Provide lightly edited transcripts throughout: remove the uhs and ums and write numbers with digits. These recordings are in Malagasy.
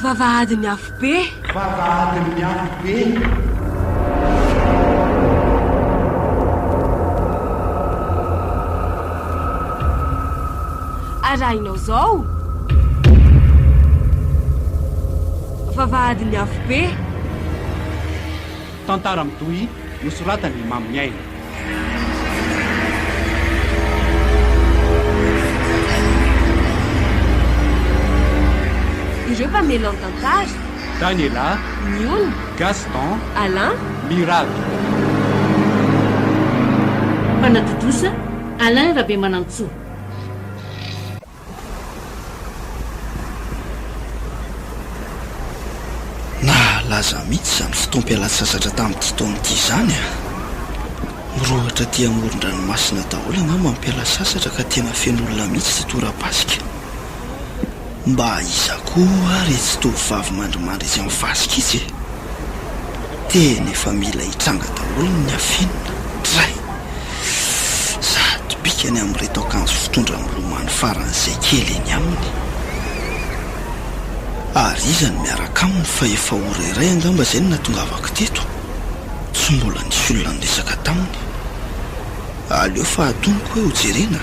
Vavahadin'ny afobe. Vavahadin'ny afobe. Arahinao izao. Vavahadin'ny afobe. Tantara mitohy nosoratan'i Maminiaina. Ireo mpamela ny tantara. Daniela. Miona. Gaston. Alain. Mirado. Mpanatontosa, Alain Rabemanantsoa. Nahalaza mihitsy izany fotoam-pialan-tsasatra tamin'ity taona ity izany a! Mirohotra aty amoron-dranomasina daholo angamba ny mpiala sasatra ka tena feno olona mihitsy ity torapasika. Mba iza koa ary itsy tovovavy mandrimandry etsy amin'ny fasika itsy e? Tena efa mila hitranga daholo ny afenina. Dray! Sady bikany amin'ireto akanjo fitondra milomano faran'izay kely eny aminy. Ary iza no miaraka aminy fa efa ora iray angamba izay no nahatongavako teto? Tsy mbola nisy olona niresaka taminy. Aleo fa atonoko hoe hojerena.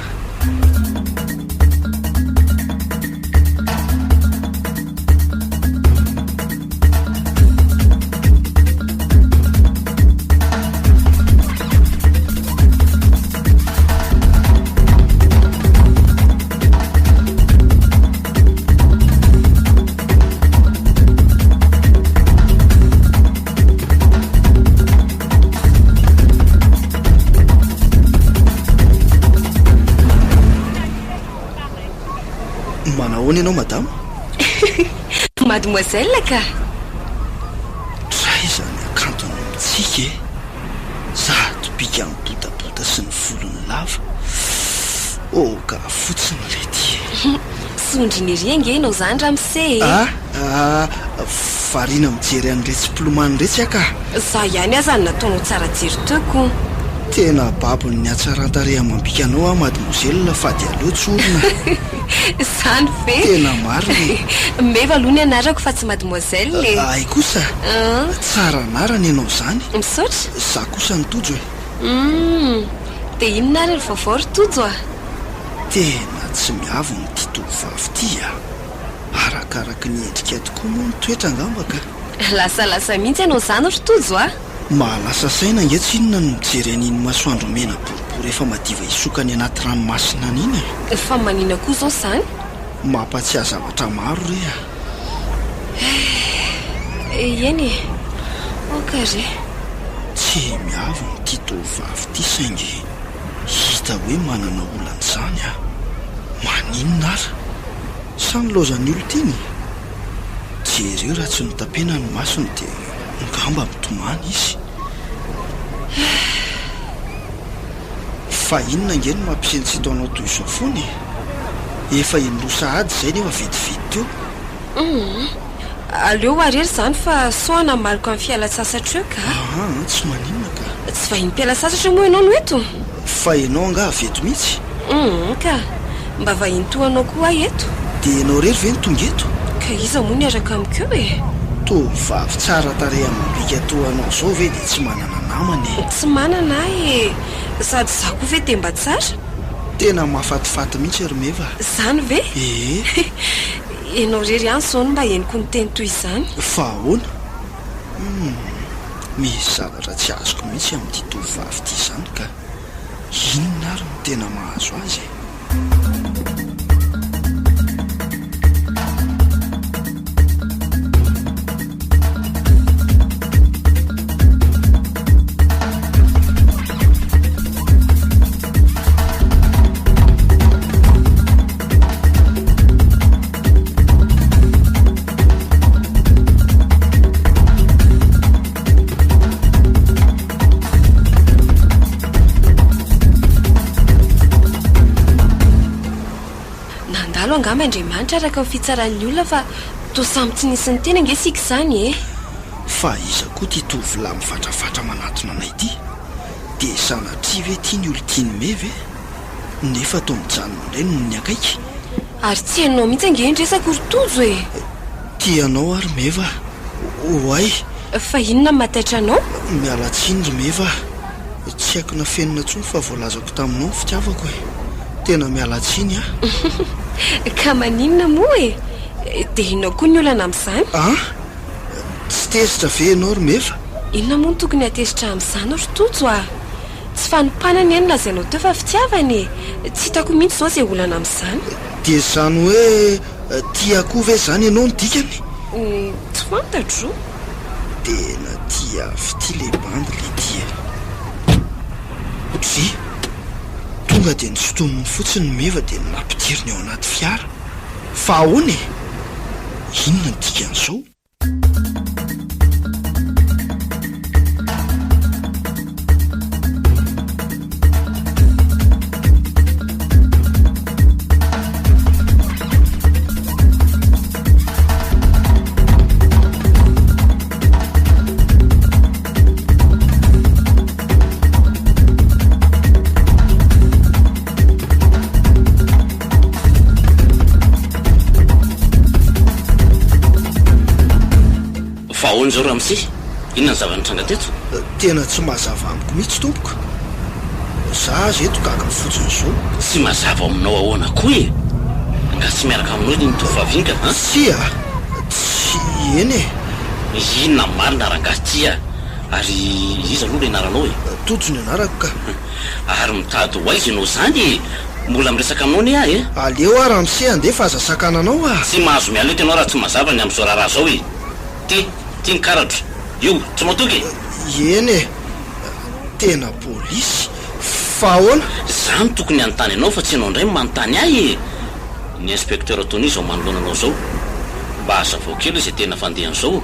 Manahoana ianao madama? Mademoiselle ka! Traiza ny hakantony mitsiky e! Sady bika mibotabota sy ny volony lava. Oka fotsiny lety e! Sondriana ery ange ianao izany ramose e! Ah ah, variana mijery an'iretsy mpilomano iretsy aho ka! Izaho ihany aza no nataonao tsara jery teo ko! Tena babon'ny hatsaran-tarehy amam-bikanao aho mademoiselle fa dia aleo tsorina. Izany ve? Tena marina e! Meva aloha ny anarako fa tsy mademoiselle e! Hay kosa! Tsara anarana ianao izany. Misaotra. Izaho kosa no Tojo e! Humm! Dia inona ary ny vaovao ry Tojo a? Tena tsy miavona ity tovovavy ity a! Arakaraky ny endrika tokoa moa ny toetra angamba ka! Lasalasa mihitsy ianao izany ry Tojo a! Mahalasa saina ange tsinona ny mijery an'iny masoandro mena boribory efa madiva hisoka any anaty ranomasina any iny e! Fa manina koa izao izany? Mampatsiahy zavatra maro re a! Eh, eny e! Aoka re! Tsy miavona ity tovovavy ity saingy hita hoe manana olana izany a! Maninona ary? Sa nilaozan'ny olon-tiany? Jereo raha tsy notapena ny masony dia ngamba mitomany izy. Fa inona ange no mampisentsento anao toy izao foana e? Efa indroa sahady izay nefa vetivety teo. Humm. Aleo ho arery izany fa sao hanamariko amin'ny fialan-tsasatra eo ka. Aa, tsy maninona ka. Tsy vahiny mpiala sasatra moa ianao no eto? Fa ianao angaha avy eto mihitsy? Humm ka. Mba vahiny toa anao koa aho eto. Dia ianao irery ve no tonga eto? Ka iza moa no hiaraka amiko eo e? Tovovavy tsara tarehy amam-bika toa anao izao ve dia tsy manana namana e? Tsy manana aho e! Sady izaho koa ve dia mba tsara? Tena mahafatifaty mihitsy ry Meva a! Izany ve? Ee. Ianao irery ihany izao no mba henoko niteny toy izany. Fa ahoana? Humm, misy zavatra tsy azoko mihitsy amin'ity tovovavy ity izany ka. Inona ary no tena mahazo azy e? Nandalo angamba Andriamanitra araka ny fitsaran'ny olona fa toa samy tsy nisy niteny ange isika izany e! Fa iza koa ity tovolahy mivatrafatra manatona anay ity? Dia sanatria ve ity ny olon-tian'i Meva e? Nefa toa mijanona indray noho ny akaiky. Ary tsy henonao mihitsy ange ny resako ry Tojo e! Tia anao aho ry Meva a! Oay! Fa inona no mahataitra anao? Miala tsiny ry Meva a! Tsy haiko nafenina intsony fa voalazako taminao ny fitiavako e! Tena miala tsiny a! Ka maninona moa e? Dia inona koa ny olana amin'izany? An? Tsy tezitra ve ianao ry Meva? Inona moa no tokony hahatezitra amin'izany ry Tojo a? Tsy fanompana anie no lazainao teo fa fitiavana e! Tsy hitako mihitsy izao izay olana amin'izany. Dia izany hoe tia koa ve izany ianao no dikany? Tsy fantatro. Tena tia fitia le bandy letia e. Dry. Tonga dia nosintominy fotsiny ny meva dia nampidiriny ao anaty fiara. Fa ahoana e? Inona no dikan'izao? Fa ahoana izao ramose? Inona ny zava-nitranga teto? Tena tsy mazava amiko mihitsy tompoko. Za aza eto gaga fotsiny izao. Tsy mazava aminao ahoana koa e? Angaha tsy miaraka aminao iny tovovavy iny ka an? Tsia, tsy eny e. Inona marina rangahy ty a? Ary iza aloha ilay anaranao e? Tojo ny anarako ka. Ary mitady ho aiza ianao izany e? Mbola miresaka aminao anie aho e! Aleo aho ramose handeha fa aza sakananao ah! Tsy mahazo miala eto ianao raha tsy mazava ny amin'izao raharaha izao e! Ty, ty ny karatro. Io, tsy matoky e! Eny e! Tena polisy? Fa ahoana? Za no tokony hanontany anao fa tsy ianao indray no manontany ahy e! Ny inspecteur Tony izao manoloana anao izao. Mba hazavao kely hoe izay tena fandehan'izao.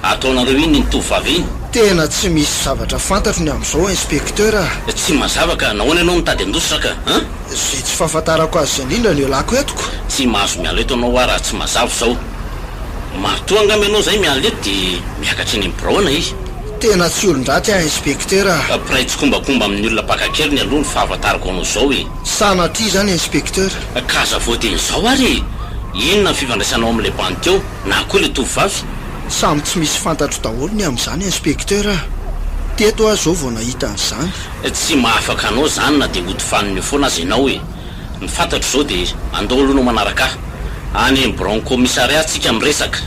Ataonareo inona iny tovovavy iny? Tena tsy misy zavatra fantatro ny amin'izao inspecteur a! Tsy mazava ka, nahoana ianao mitady handositra ka, an? Izay tsy fahafantarako azy izay indrindra no ialako eto ko! Tsy mahazo miala eto ianao hoa raha tsy mazava izao. Matoa angamba ianao izay miala eto dia miakatra eny amin'ny birao ana izy. Tena tsy olon-dratsy aho inspecteur a! Mpiray tsikombakomba amin'ny olona mpaka an-keriny aloha ny fahafantarako anao izao e! Sanatria izany inspecteur. Ka azavao dieny izao ary e! Inona ny fifandraisanao amin'ilay bandy teo? Na koa ilay tovovavy? Samy tsy misy fantatro daholo ny amin'izany inspecteur a! Teto aho izao vao nahita an'izany. Tsy mahafaka anao izany na dia hody fanina eo foana aza ianao e! Ny fantatro izao dia andao aloha ianao manaraka ahy. Any amin'ny biraon'ny commissariat tsika miresaka.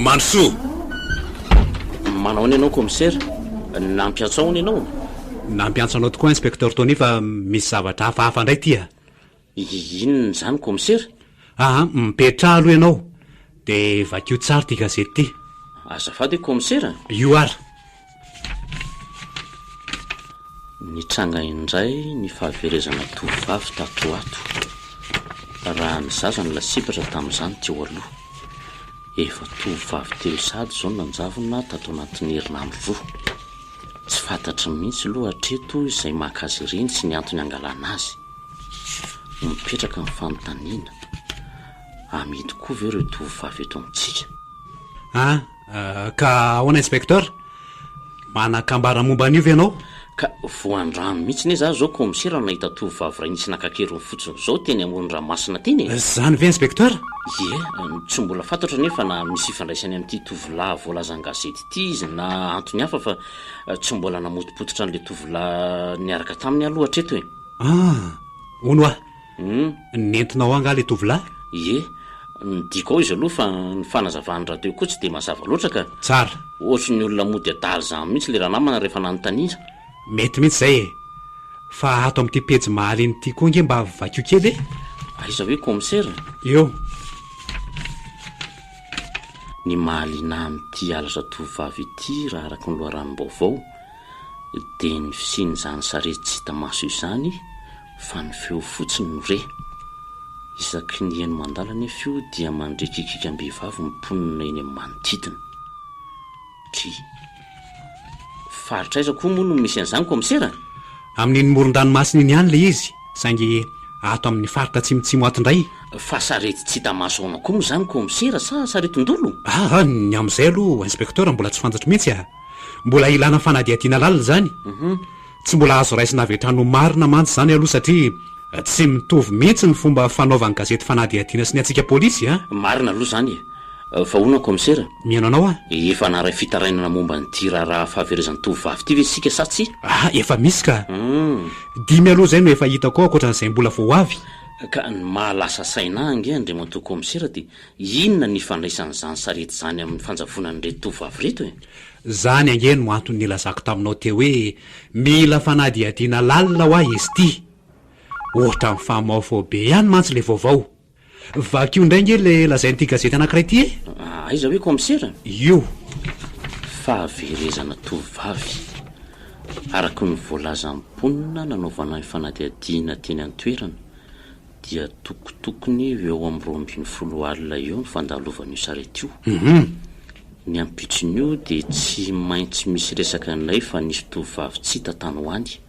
Mandrosoa! Manao ahoana ianao commissaire? Nampiantso ahoana ianao? Nampiantso anao tokoa Inspecteur Tony fa misy zavatra hafahafa indray ity a! Inona izany commissaire? Aa, mipetraha aloha ianao dia vakio tsara ity gazety ity. Azafady hoe commissaire? Io ary. Nitranga indray ny fahaverezana tovovavy tato ho ato. Raha ny zaza no lasibatra tamin'izany teo aloha. Efa tovovavy telo sahady izao no nanjavona tato anatin'ny herinandro roa. Tsy fantatry mihitsy aloha hatreto izay maka azy ireny sy ny antony hangalana azy. Mipetraka ny fanontaniana, amidy koa ve ireo tovovavy eto amintsika? An, ka ahoana inspecteur? Manan-kambara momba an'io ve ianao? Ka voan-drano mihitsy anie za zao kaomisera no nahita tovovavy iray nisy naka an-keriny fotsiny izao teny amoron-dranomasina teny e! Zany ve inspecteur? Ie, tsy mbola fantatro anefa na misy ifandraisany amin'ity tovolahy voalazan'ny gazety ity izy na antony hafa fa tsy mbola namotopototra an'ilay tovolahy niaraka taminy aloha hatreto e! Ah! Hono hoa, nentinao ao angaha ilay tovolahy? Ie, nidiko ao izy aloha fa ny fanazavany rahateo koa tsy dia mazava loatra ka. Tsara. Ohatry ny olona mody adala izany mihitsy ilay ranamana rehefa nanontaniana. Mety mihitsy izay e! Fa ato amin'ity pejy mahaliana ity koa ange mba vakio kely e! Aiza hoe kaomisera? Eo. Ny mahaliana amin'ity halatra tovovavy ity raha araka ny loharanom-baovao dia ny fisian'izany sarety tsy hita maso izany fa ny feo fotsiny no re. Isaky ny heno mandalo anefa io dia mandre kikikam-behivavy ny mponina eny amin'ny manodidina. Dry. Faritra aiza koa moa no misy an'izany kaomisera? Amin'iny moron-dranomasina iny ihany ilay izy, saingy ato amin'ny faritra atsimotsimo ato indray. Fa sarety tsy hita maso ahoana koa moa izany kaomisera sa saretin-dolo? Aa, ny amin'izay aloha inspecteur mbola tsy fantatro mihitsy a! Mbola ilana fanadihadiana lalina izany. Tsy mbola azo raisina avy hatrany ho marina mantsy izany aloha satria tsy mitovy mihitsy ny fomba fanaovan'ny gazety fanadihadiana sy ny antsika polisy a! Marina aloha izany e! Fa hono aho kaomisera? Mihaino anao aho. Efa naharay fitarainana momba an'ity raharaha fahaverezan'ny tovovavy ity ve isika sa tsia? Ah, efa misy ka! Dimy aloha izay no efa hitako ao ankoatran'izay mbola vao ho avy. Ka ny maha lasa saina ahy ange Andriamatoa kaomisera dia inona ny ifandraisan'izany sarety izany amin'ny fanjavonan'ireto tovovavy ireto e? Izany ange no antony nilazako taminao teo hoe mila fanadihadiana lalina hoa izy ity. Ohatran'ny famaofao be ihany mantsy ilay vaovao. Vakio indray ange ilay lazain'ity gazety anankiray ity e! Aiza hoe kaomisera? Io. Fahaverezana tovovavy. Araka ny voalazan'ny mponina nanaovana ny fanadihadiana teny an-toerana dia tokotokony ho eo amin'ny 12 alina eo ny fandalovan'io sarety io. Ny ampitson'io dia tsy maintsy misy resaka indray fa nisy tovovavy tsy hita tany ho any.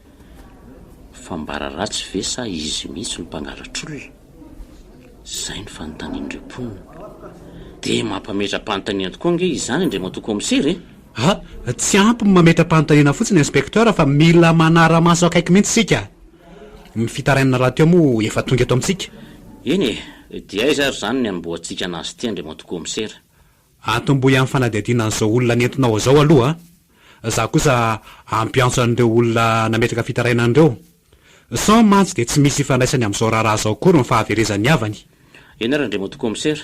Fambara ratsy ve sa izy mihitsy no mpangalatr'olona? Izay no fanontanian'ireo mponina. Dia mampametra-panontaniana tokoa ange izany Andriamatoa Kaomisera e! A! Tsy ampy ny mametra-panontaniana fotsiny Inspecteur fa mila manara-maso akaiky mihitsy isika. Ny fitarainana rahateo moa efa tonga eto amintsika. Eny e! Dia aiza ary izany ny hanombohantsika anazy ity Andriamatoa Kaomisera? Atombohy amin'ny fanadihadiana an'izao olona nentinao izao aloha a! Za kosa hampiantso an'ireo olona nametraka fitarainana ireo. Sao mantsy dia tsy misy ifandraisany amin'izao raharaha izao akory ny fahaverezan'ny havany. Eny ary Andriamatoa Kaomisera.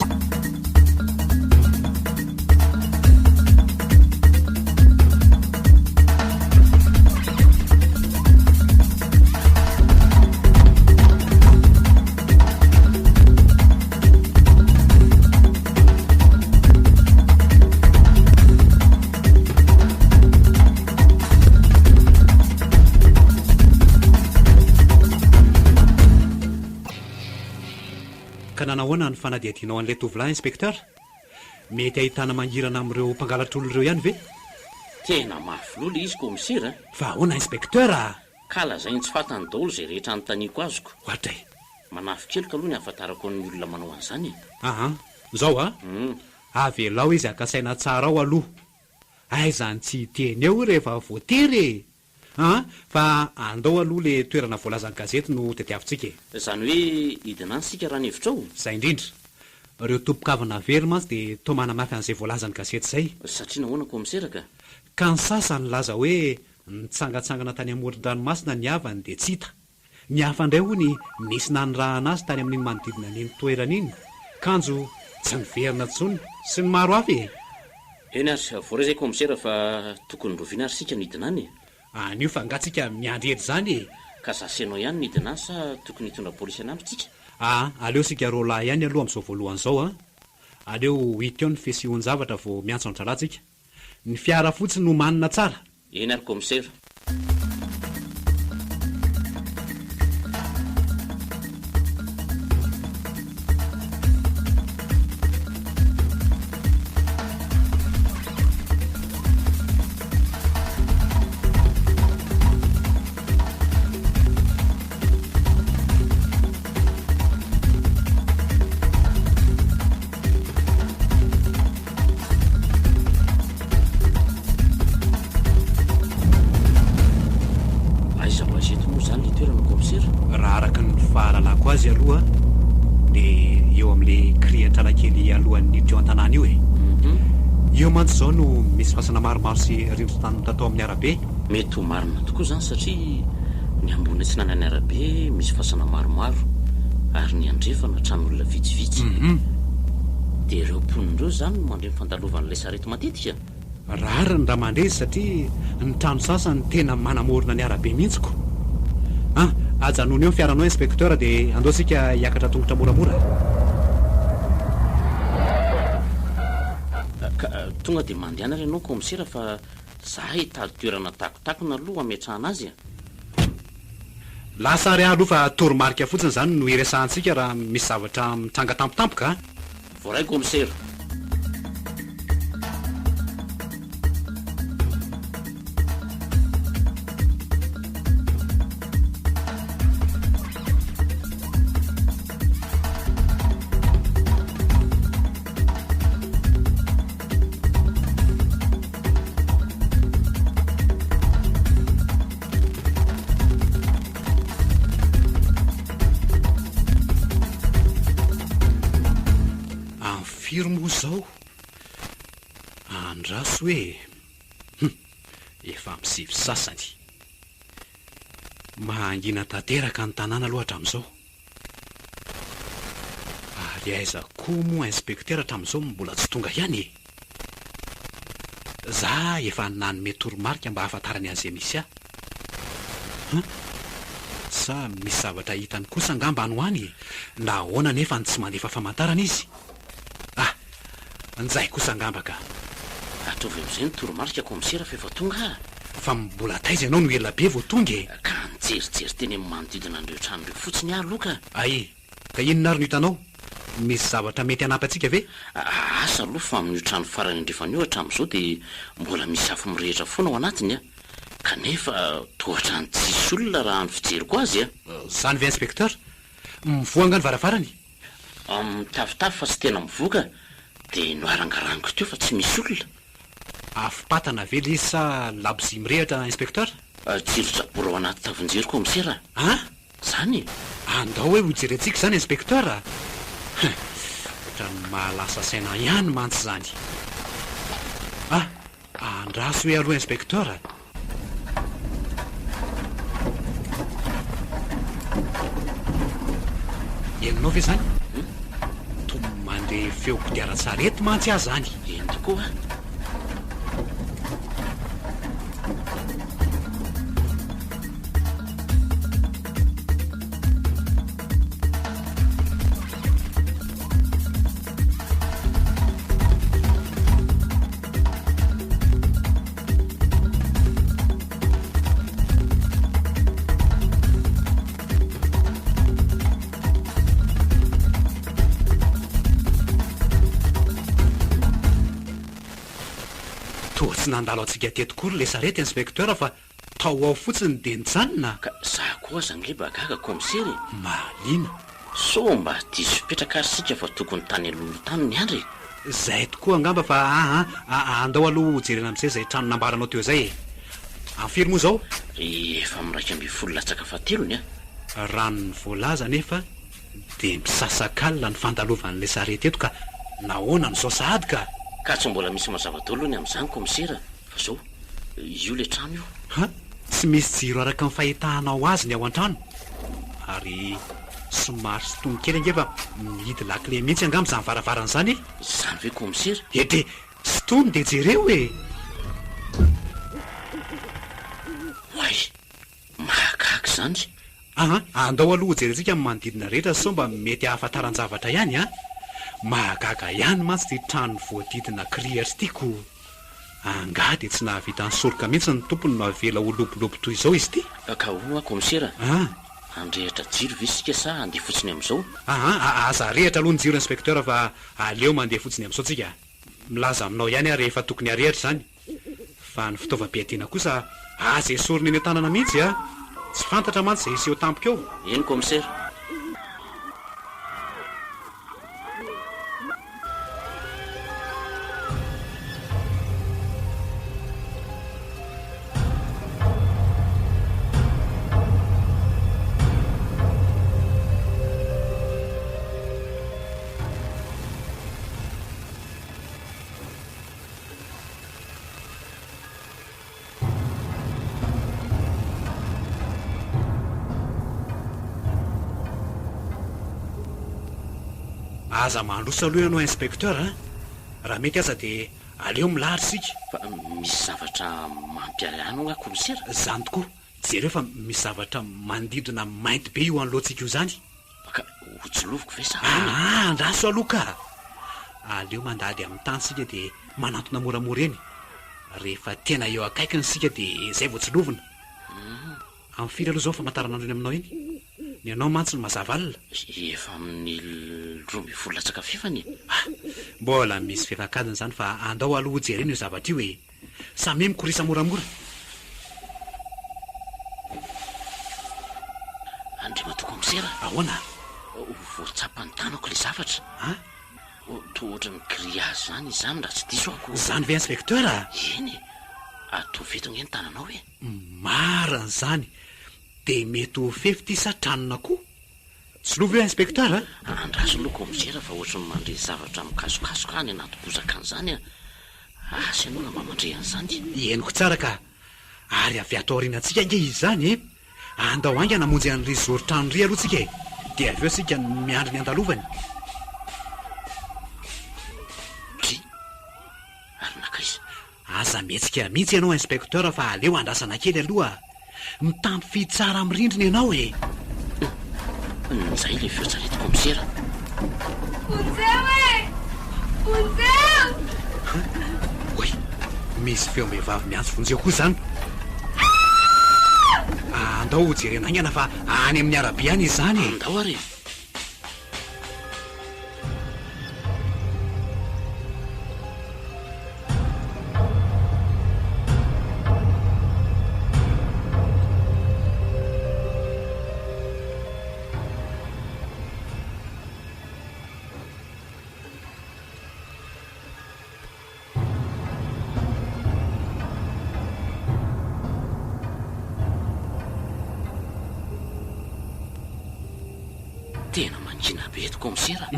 Ka nanahoana ny fanadihadianao an'ilay tovolahy, Inspecteur? Mety ahitana mangirana amin'ireo mpangalatr'olona ireo ihany ve? Tena mafy loha ilay izy, Kaomisera a! Fa ahoana, Inspecteur a? Ka lazainy tsy fantany daholo izay rehetra anontaniako azoko. Ohatray. Manafin-keloka aloha ny ahafantarako an'ny olona manao an'izany e! Aa! Zao a! Avelao izy haka saina tsara ao aloha. Aiza ny tsy hiteny eo rehefa voatery e! Aa! Fa andao aloha le toerana voalazan'ny gazety no tadiavintsika e! Izany hoe hidina any isika raha ny hevitrao? Izay indrindra. Ireo tompon-kavana very mantsy dia toa manamafy an'izay voalazan'ny gazety izay. Satria nahoana kaomisera ka? Ka ny sasany nilaza hoe nitsangantsangana tany amoron-dranomasina ny havany dia tsy hita. Ny hafa indray hono nisy nanirahana azy tany amin'iny manodidina an'iny toerana iny, kanjo tsy niverina intsony, sy ny maro hafa e! Eny ary, voaray izay kaomisera fa tokony roviana ary isika no hidina any e! Anio fa angaha tsika miandry ela izany e! Ka za sy ianao ihany no hidina any sa tokony hitondra polisy hanampy tsika? Aa, aleo isika roalahy ihany aloha amin'izao voalohany izao an! Aleo ho hita eo ny fisehon-javatra vao miantso an-drahalahy tsika. Ny fiara fotsiny omanina tsara. Eny ary kaomisera. Aiza ho aiza eto moa izany ilay toerana kaomisera? Raha araka ny fahalalako azy aloha dia eo amin'ilay cri Antralakely alohan'ny hiditra eo an-tanàna io e. Eo mantsy izao no misy fasana maromaro sy rindrin-tany mitatao amin'ny arabe. Mety ho marina tokoa izany satria ny ambony atsinanan'ny arabe misy fasana maromaro ary ny andrefana tran'olona vitsivitsy. Dia ireo mponina ireo izany no mandre ny fandalovan'ilay sarety matetika? Rariny raha mandre izy satria ny trano sasany tena manamorona ny arabe mihitsy ko. An! Ajanony eo ny fiaranao Inspecteur dia andao isika hiakatra tongotra moramora. Ka tonga dia mandehana ary ianao kaomisera fa za hitady toerana takotakona aloha hametrahana azy a! Lasa ary aho aloha fa toromarika fotsiny izany no iresahantsika raha misy zavatra mitranga tampotampoka a! Voaray kaomisera. Amin'ny firy moa izao? Andraso e! Hum! Efa amin'ny sivy sasany. Mangina tanteraka ny tanàna aloha hatramin'izao. Ary aiza koa moa inspecteur hatramin'izao mbola tsy tonga ihany e? Za efa nanome toromarika mba hahafantarany an'izay misy ahy. Hum! Sa misy zavatra hitany kosa angamba any ho any e? Nahoana anefa no tsy mandefa famantarana izy? Ah! Njay kosa angamba ka! Ataovy amin'izay ny toromarika kaomisera fa efa tonga aho. Fa mbola taiza ianao no ela be vao tonga e? Ka nijerijery teny amin'ny manodidina an'ireo trano ireo fotsiny aho aloha ka. Ay! Ka inona ary no hitanao? Misy zavatra mety hanampy antsika ve? Asa aloha fa amin'io trano farany andrefana io hatramin'izao dia mbola misy afo mirehitra foana ao anatiny a! Kanefa toa ohatran'ny tsisy olona raha ny fijeriko azy a! Izany ve inspecteur? Mivoha angaha ny varavarany? Mitafotafo fa tsy tena mivoaka dia noharangaraniko teo fa tsy misy olona. Afom-patana ve le izy sa labozia mirehitra inspecteur? Jiro jabora ao anaty tavin-jiro kaomisera a! An? Zany e! Andao hoe hojerentsika izany inspecteur a! Hein! Ohatran'ny mahalasa saina ihany mantsy izany. Ah! Andraso hoe aloha inspecteur a! Henonao ve izany? Toa mandre feo kodiaran-tsarety mantsy aho izany. Eny tokoa a! Toa tsy nandalo antsika teto kory le sarety inspecteur fa Tao ao fotsiny dia nijanona? Ka za koa aza ange mba gaga kaomisera e! Mahaliana. Sao mba diso fipetraka ary isika fa tokony tany alohaloha tany ny andry e! Zay tokoa angamba fa aa aa andao aloha ho jerena amizay zay trano nambaranao teo zay e! Amin'ny firy moa zao? Efa amin'ny 11 latsaka fahatelony a! Raha ny voalaza anefa dia misasakalina ny fandalovan'ilay sarety eto ka nahoana no zao sahady ka? Ka tsy mbola misy mazava daholo ny amin'izany kaomisera. Fa zao, io le trano io. Ha? Tsy misy jiro araka ny fahitahanao azy ny ao an-trano. Ary somary sintomy kely ange fa mihidy lakile mihitsy angamba izany varavarana izany e! Izany ve kaomisera? Ede! Sintomy dia jereo e! Oay! Mahagaga izany! Aa! Andao aloha hojerentsika ny manodidina rehetra sao mba mety ahafantaran-javatra ihany an! Mahagaga ihany mantsy ity trano voadidina kirihitra ity ko! Angaha dia tsy nahavita nisoroka mihitsy ny tompony no avela ho lobolobo toy izao izy ity? Ka hono hoa kaomisera, Aa! handrehitra jiro ve isika sa handeha fotsiny amin'izao? Aa! Aza arehitra aloha ny jiro inspecteur fa aleo mandeha fotsiny amin'izao tsika. Milaza aminao ihany aho rehefa tokony harehitra izany. Fa ny fitaovam-piadiana kosa aza esorina eny an-tanana mihitsy a! Tsy fantatra mantsy izay hiseho tampoka eo. Eny kaomisera. Aza mandroso aloha ianao inspecteur a! Raha mety aza dia aleo milahatra isika. Fa misy zavatra mampiahiahy anao angaha komisera? Izany tokoa. Jereo fa misy zavatra mandidona mainty be io anoloantsika io izany. Ka ho jiloviko ve sa ahoana? Aa, andraso aloha ka! Aleo mandady amin'ny tany isika dia manantona moramora eny. Rehefa tena eo akaikiny isika dia izay vao tsilovina. Amin'ny firy aloha izao ny famantaranandro iny aminao iny? Ny anao mantsy no mazava alina. Efa amin'ny 12 latsaka fefany e! Ah! Mbola misy fefak'adiny izany fa andao aloha hojerena io zavatra io e! Samia mikorisa moramora. Andriamatoa Kaomisera. Ahoana? Voatsapan'ny tanako ilay zavatra. An? Toa ohatran'ny grillage izany izany raha tsy diso aho ko. Izany ve Inspecteur a? Eny e! Ataovy eto ange ny tananao e! Marina izany! Dia mety ho fefy ity sa tranon'akoho? Tsy lova io Inspecteur a! Andraso aloha Kaomisera fa ohatran'ny mandre zavatra mikasokasoka any anaty bozaka any izany a! Asa ianao raha mba mandre an'izany? Henoko tsara ka! Ary avy ato aorianantsika ange izy izany e! Andao haingana hamonjy an'ry zoron-trano ry aloha tsika e! Dia avy eo isika miandry ny handalovany. Dry! Ary nankaiza? Aza mihetsika mihitsy ianao Inspecteur fa aleo andrasana kely aloha. Mitampify tsara amin'ny rindrina ianao e! Njay le feo tsarety kaomisera. Vonjeo e! Vonjeo! Han! Oay! Misy feom-behivavy miantso vonjeo koa izany. Andao hojerena haingana fa any amin'ny arabe any izy izany e! Andao ary e! Tena mangina be eto kaomisera a!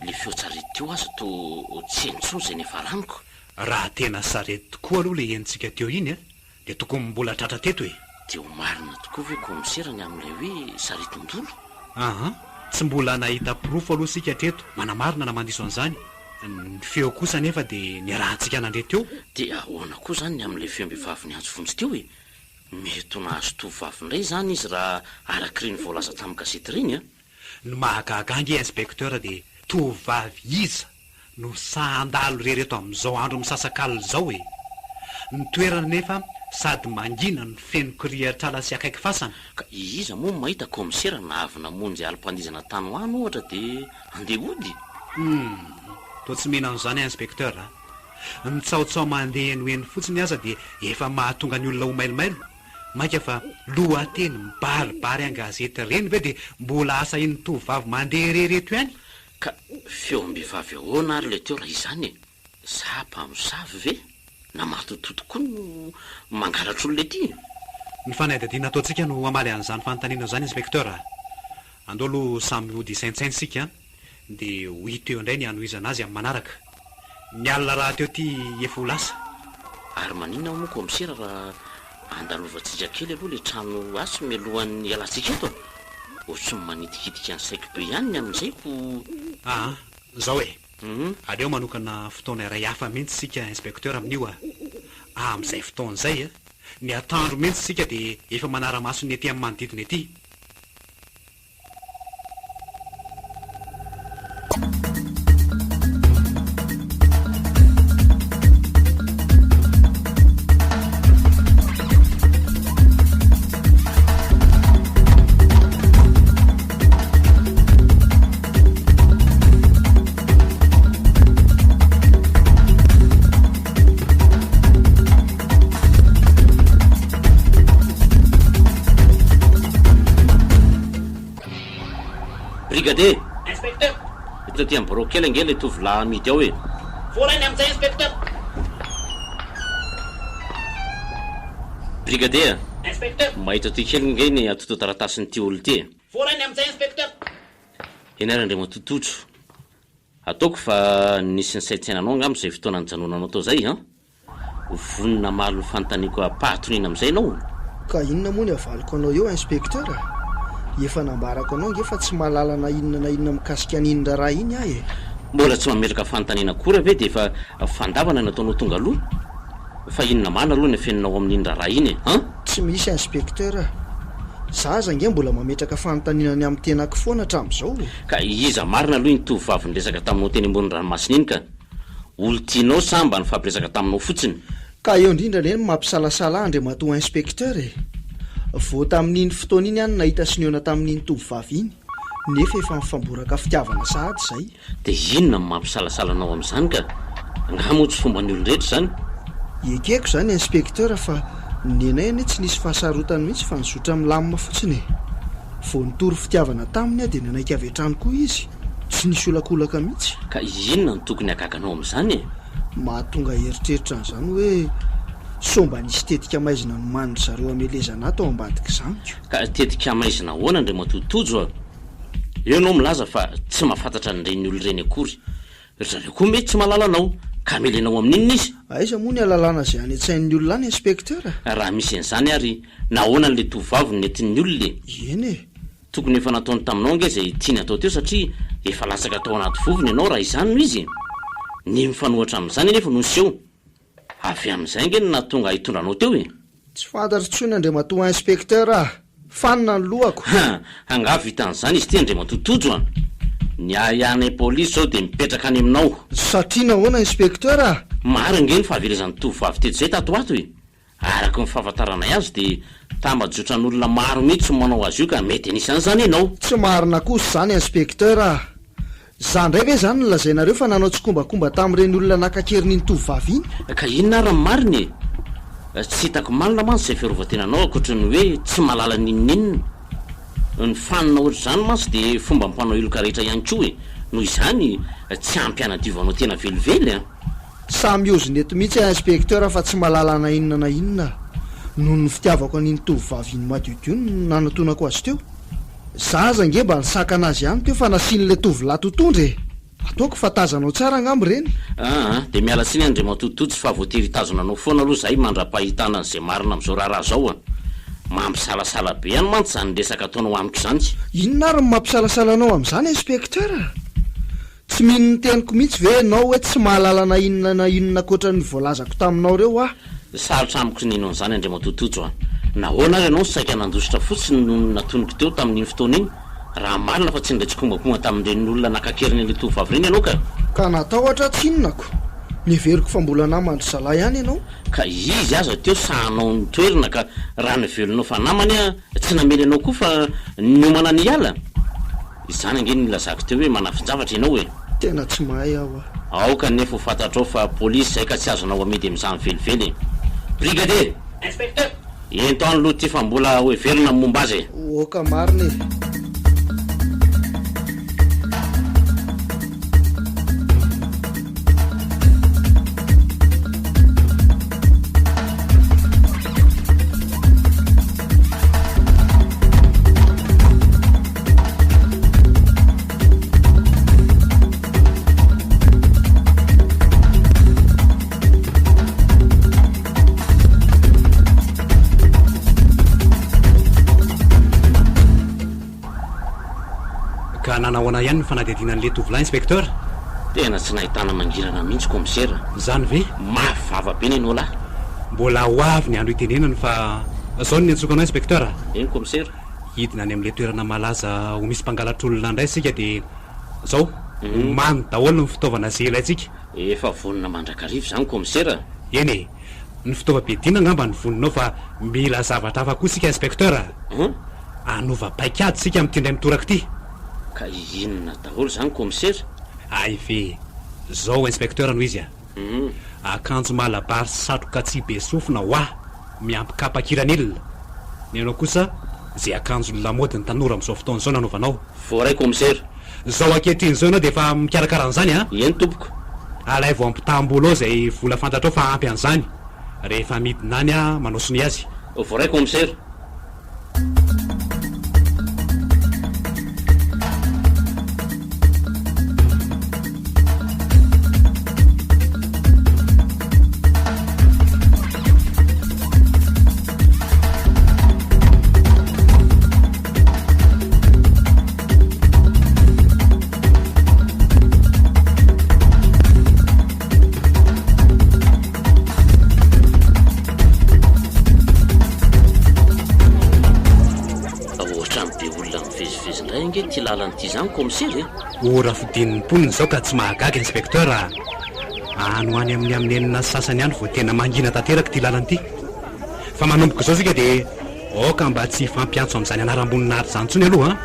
Le feo tsarety teo aza toa tsy heno intsony izay niafaraniko. Raha tena sarety tokoa aloha le henontsika teo iny a, dia tokony mbola tratra teto e! Dia ho marina tokoa ve kaomisera ny amin'ilay hoe saretin-dolo? Aa, tsy mbola nahita porofo aloha isika hatreto manamarina na mandiso an'izany. Ny feo kosa anefa dia niarahantsika nandre teo. Dia ahoana koa izany ny amin'ilay feom-behivavy niantso vonjy teo e? Mety ho nahazo tovovavy indray izany izy raha araka ireny voalaza tamin'ny gazety ireny an! Ny mahagaga ange inspecteur dia tovovavy iza no sahy handalo irery eto amin'izao andro misasakalina izao e! Ny toerana anefa sady mangina no feno kirihatr'ala sy akaiky fasana. Ka iza moa no mahita kaomisera na avy namonjy alim-pandihizana tany ho any ohatra dia handeha hody? Humm! Toa tsy mino an'izany inspecteur a! Ny tsaotsao mandeha eny ho eny fotsiny aza dia efa mahatonga ny olona ho mailomailo, mainka fa lohateny mibaribary an-gazety ireny ve dia mbola asahin'ny tovovavy mandeha irery eto ihany? Ka feom-behivavy ahoana ary ilay teo raha izany e? Sa mpamosavy ve? Na matotoa tokoa no mangalatra olona ety e? Ny fanadihadiana ataontsika no hamaly an'izany fanontaniana izany Inspecteur a! Andao aloha samy hody hisaintsaina isika dia ho hita eo indray ny hanohizana azy amin'ny manaraka. Ny alina rahateo ity efa ho lasa. Ary maninona moa kaomisera raha andalovantsika kely aloha ilay trano atsy mialohan'ny hialantsika eto a? Ohatry ny manitikitika ny saiko be ihany ny amin'izay ko. Aa, zao e! Aleo manokana fotoana iray hafa mihitsy isika inspecteur amin'io a! Amin'izay fotoana izay, ny atoandro mihitsy isika dia efa manara-maso ny ety amin'ny manodidina ety. Brigadier! Inspecteur! Eto aty amin'ny birao kely ange ilay tovolahy amidy ao e! Voarainy amin'izay Inspecteur! Brigadier! Inspecteur! Mahita aty kely ange ny antontan-taratasin'ity olona ity e! Voarainy amin'izay Inspecteur! Eny ary Andriamatoa Tojo. Ataoko fa nisy nisaintsainanao angamba izay fotoana nijanonanao tao izay an! Vonona hamaly ny fanontaniako am-pahatoniana amin'izay ianao? Ka inona moa ny havaliko anao eo Inspecteur a? Efa nambarako anao ange fa tsy mahalala na inona na inona mikasika an'iny raharaha iny aho e! Mbola tsy mametraka fanontaniana akory ve dia efa fandavana no ataonao tonga aloha? Fa inona marina aloha ny afeninao amin'iny raharaha iny e? An? Tsy misy Inspecteur a! Za aza ange mbola mametraka fanontaniana ny amin'ny tenako foana hatramin'izao e! Ka iza marina aloha iny tovovavy niresaka taminao teny ambony ranomasina iny ka? Olon-tianao sa mba nifampiresaka taminao fotsiny? Ka eo indrindra anie no mampisalasala ahy Andriamatoa Inspecteur e! Vao tamin'iny fotoana iny aho no nahita sy nihaona tamin'iny tovovavy iny, nefa efa nifamboraka fitiavana sahady izay. Dia inona no mampisalasala anao amin'izany ka? Angaha moa tsy fomban'ny olon-drehetra izany? Ekeko izany Inspecteur fa nenay anie tsy nisy fahasarotany mihitsy fa nizotra milamina fotsiny e! Vao nitory fitiavana taminy aho dia nanaiky avy hatrany koa izy, tsy nisy olakolaka mihitsy. Ka inona no tokony hagaga anao amin'izany e? Mahatonga eritreritra an'izany hoe sao mba nisy tetika maizina nomanin-dry zareo hamelezana ahy tao ambadik'izany ko. Ka tetika maizina ahoana Andriamatoa Tojo a? Eo ianao milaza fa tsy mahafantatra an'ireny olona ireny akory. Ry zareo koa mety tsy mahalala anao, ka hamely anao amin'inona izy? Aiza moa ny ahalalana izay any an-tsain'ny olona any Inspecteur a? Raha misy an'izany ary, nahoana ilay tovovavy no nentin'ny olona e? Eny e! Tokony efa nataony taminao ange izay tiany hatao teo satria efa latsaka tao anaty vovony ianao raha izany no izy e! Ny mifanohitra amin'izany anefa no niseho. Avy amin'izay ange no nahatonga ahy hitondra anao teo e! Tsy fantatro intsony Andriamatoa Inspecteur a! Fanina ny lohako! Ha! Angaha vitan'izany izy ity Andriamatoa Tojo a! Ny ahiahinay polisy izao dia mipetraka any aminao. Satria nahoana Inspecteur a? Maro ange ny fahaverezan'ny tovovavy teto izay tato ho ato e! Araka ny fahafantaranay azy dia tambajotran'olona maro mihitsy no manao azy io ka mety anisan'izany ianao. Tsy marina kosa izany Inspecteur a! Za ndray ve zany no lazainareo fa nanao tsikombakomba tamin'ireny olona naka an-keriny iny tovovavy iny? Ka inona ary ny marina e? Tsy hitako marina mantsy izay fiarovan-tenanao ankoatry ny hoe tsy mahalala n'inon'inona. Ny fanina ohatr'izany mantsy dia fomba mpanao heloka rehetra ihany koa e! Noho izany tsy ampy hanadiovanao tena velively an! Samy miozona eto mihitsy aho inspecteur fa tsy mahalala na inona na inona aho. Noho ny fitiavako an'iny tovovavy iny madiodio no nanatonako azy teo. Za aza ange mba nisakana azy ihany teo fa nasian'ilay tovolahy totondra e! Ataoko fa tazanao tsara angamba ireny. Aa, dia miala tsiny Andriamatoa Tojo fa voatery hitazona anao foana aloha izahay mandra-pahitana an'izay marina amin'izao raharaha izao a! Mampisalasala be ihany mantsy izany resaka ataonao amiko izany. Inona ary no mampisalasala anao amin'izany Inspecteur? Tsy mino ny teniko mihitsy ve ianao hoe tsy mahalala na inona na inona ankoatra ny voalazako taminao ireo aho? Sarotra amiko ny hino an'izany Andriamatoa Tojo a! Nahoana ary ianao no saika nandositra fotsiny nony natoniko teo tamin'iny fotoana iny, raha marina fa tsy nindray tsikombakomba tamin'ireny olona naka an-keriny an'ilay tovovavy ireny ianao ka? Ka natahotra aho tsinona ko! Neveriko fa mbola naman-dry zalahy ihany ianao. Ka izy aza teo sahanao nitoerina ka raha nivelonao fa namany aho tsy namely anao koa fa niomana ny hiala? Izany ange no nilazako teo hoe manafin-javatra ianao e! Tena tsy mahay aho a! Aoka anefa ho fantatrao fa polisy izay ka tsy azonao amidy amin'izany velively e! Brigadier! Inspecteur! Ento any aloha ity fa mbola hoheverina ny momba azy e! Oka marina e! Ka nanahoana ihany ny fanadihadiana an'ilay tovolahy, Inspecteur? Tena tsy nahitana mangirana mihitsy, Commissaire. Izany ve? Mafy vava be nenao lahy. Mbola ho avy ny andro hitenenany fa zao no niantsoako anao, Inspecteur. Eny, Commissaire. Hidina any amin'ilay toerana malaza ho misy mpangalatr'olona indray isika dia izao, omano daholo ny fitaovana izay ilaintsika. Efa vonona mandrakariva izany Kaomisera a! Eny e! Ny fitaovam-piadiana angamba no vonona ao fa mila zavatra hafa koa isika Inspecteur a! Hanova paikady isika amin'ity indray mitoraka ity. Ka inona daholo izany Kaomisera? Hay ve! Izao Inspecteur no izy a! Akanjo malabary sy satroka tsy be sofina ho ahy, miampy kapa kiranil. Ny anao kosa, izay akanjo lamaody ny tanora amin'izao fotoana izao nanaovanao. Voaray Commissaire. Izao ankehitriny izao ianao dia efa mikarakara an'izany an? Eny tompoko. Alaivo ampitam-bola ao izay vola fantatrao fa ampy an'izany. Rehefa midina any aho manao sonia azy. Voaray Commissaire. Ohatran'ny be olona mivezivezy indray ange ity lalana ity izany kaomisera e! Ora fodian'ny mponina izao ka tsy mahagaga inspecteur a! Any ho any amin'ny amin'ny enina sy sasany any vao tena mangina tanteraka ity lalana ity. Fa manomboka izao isika dia. Aoka mba tsy hifampiantso amin'izany anaram-boninahitra izany intsony aloha an!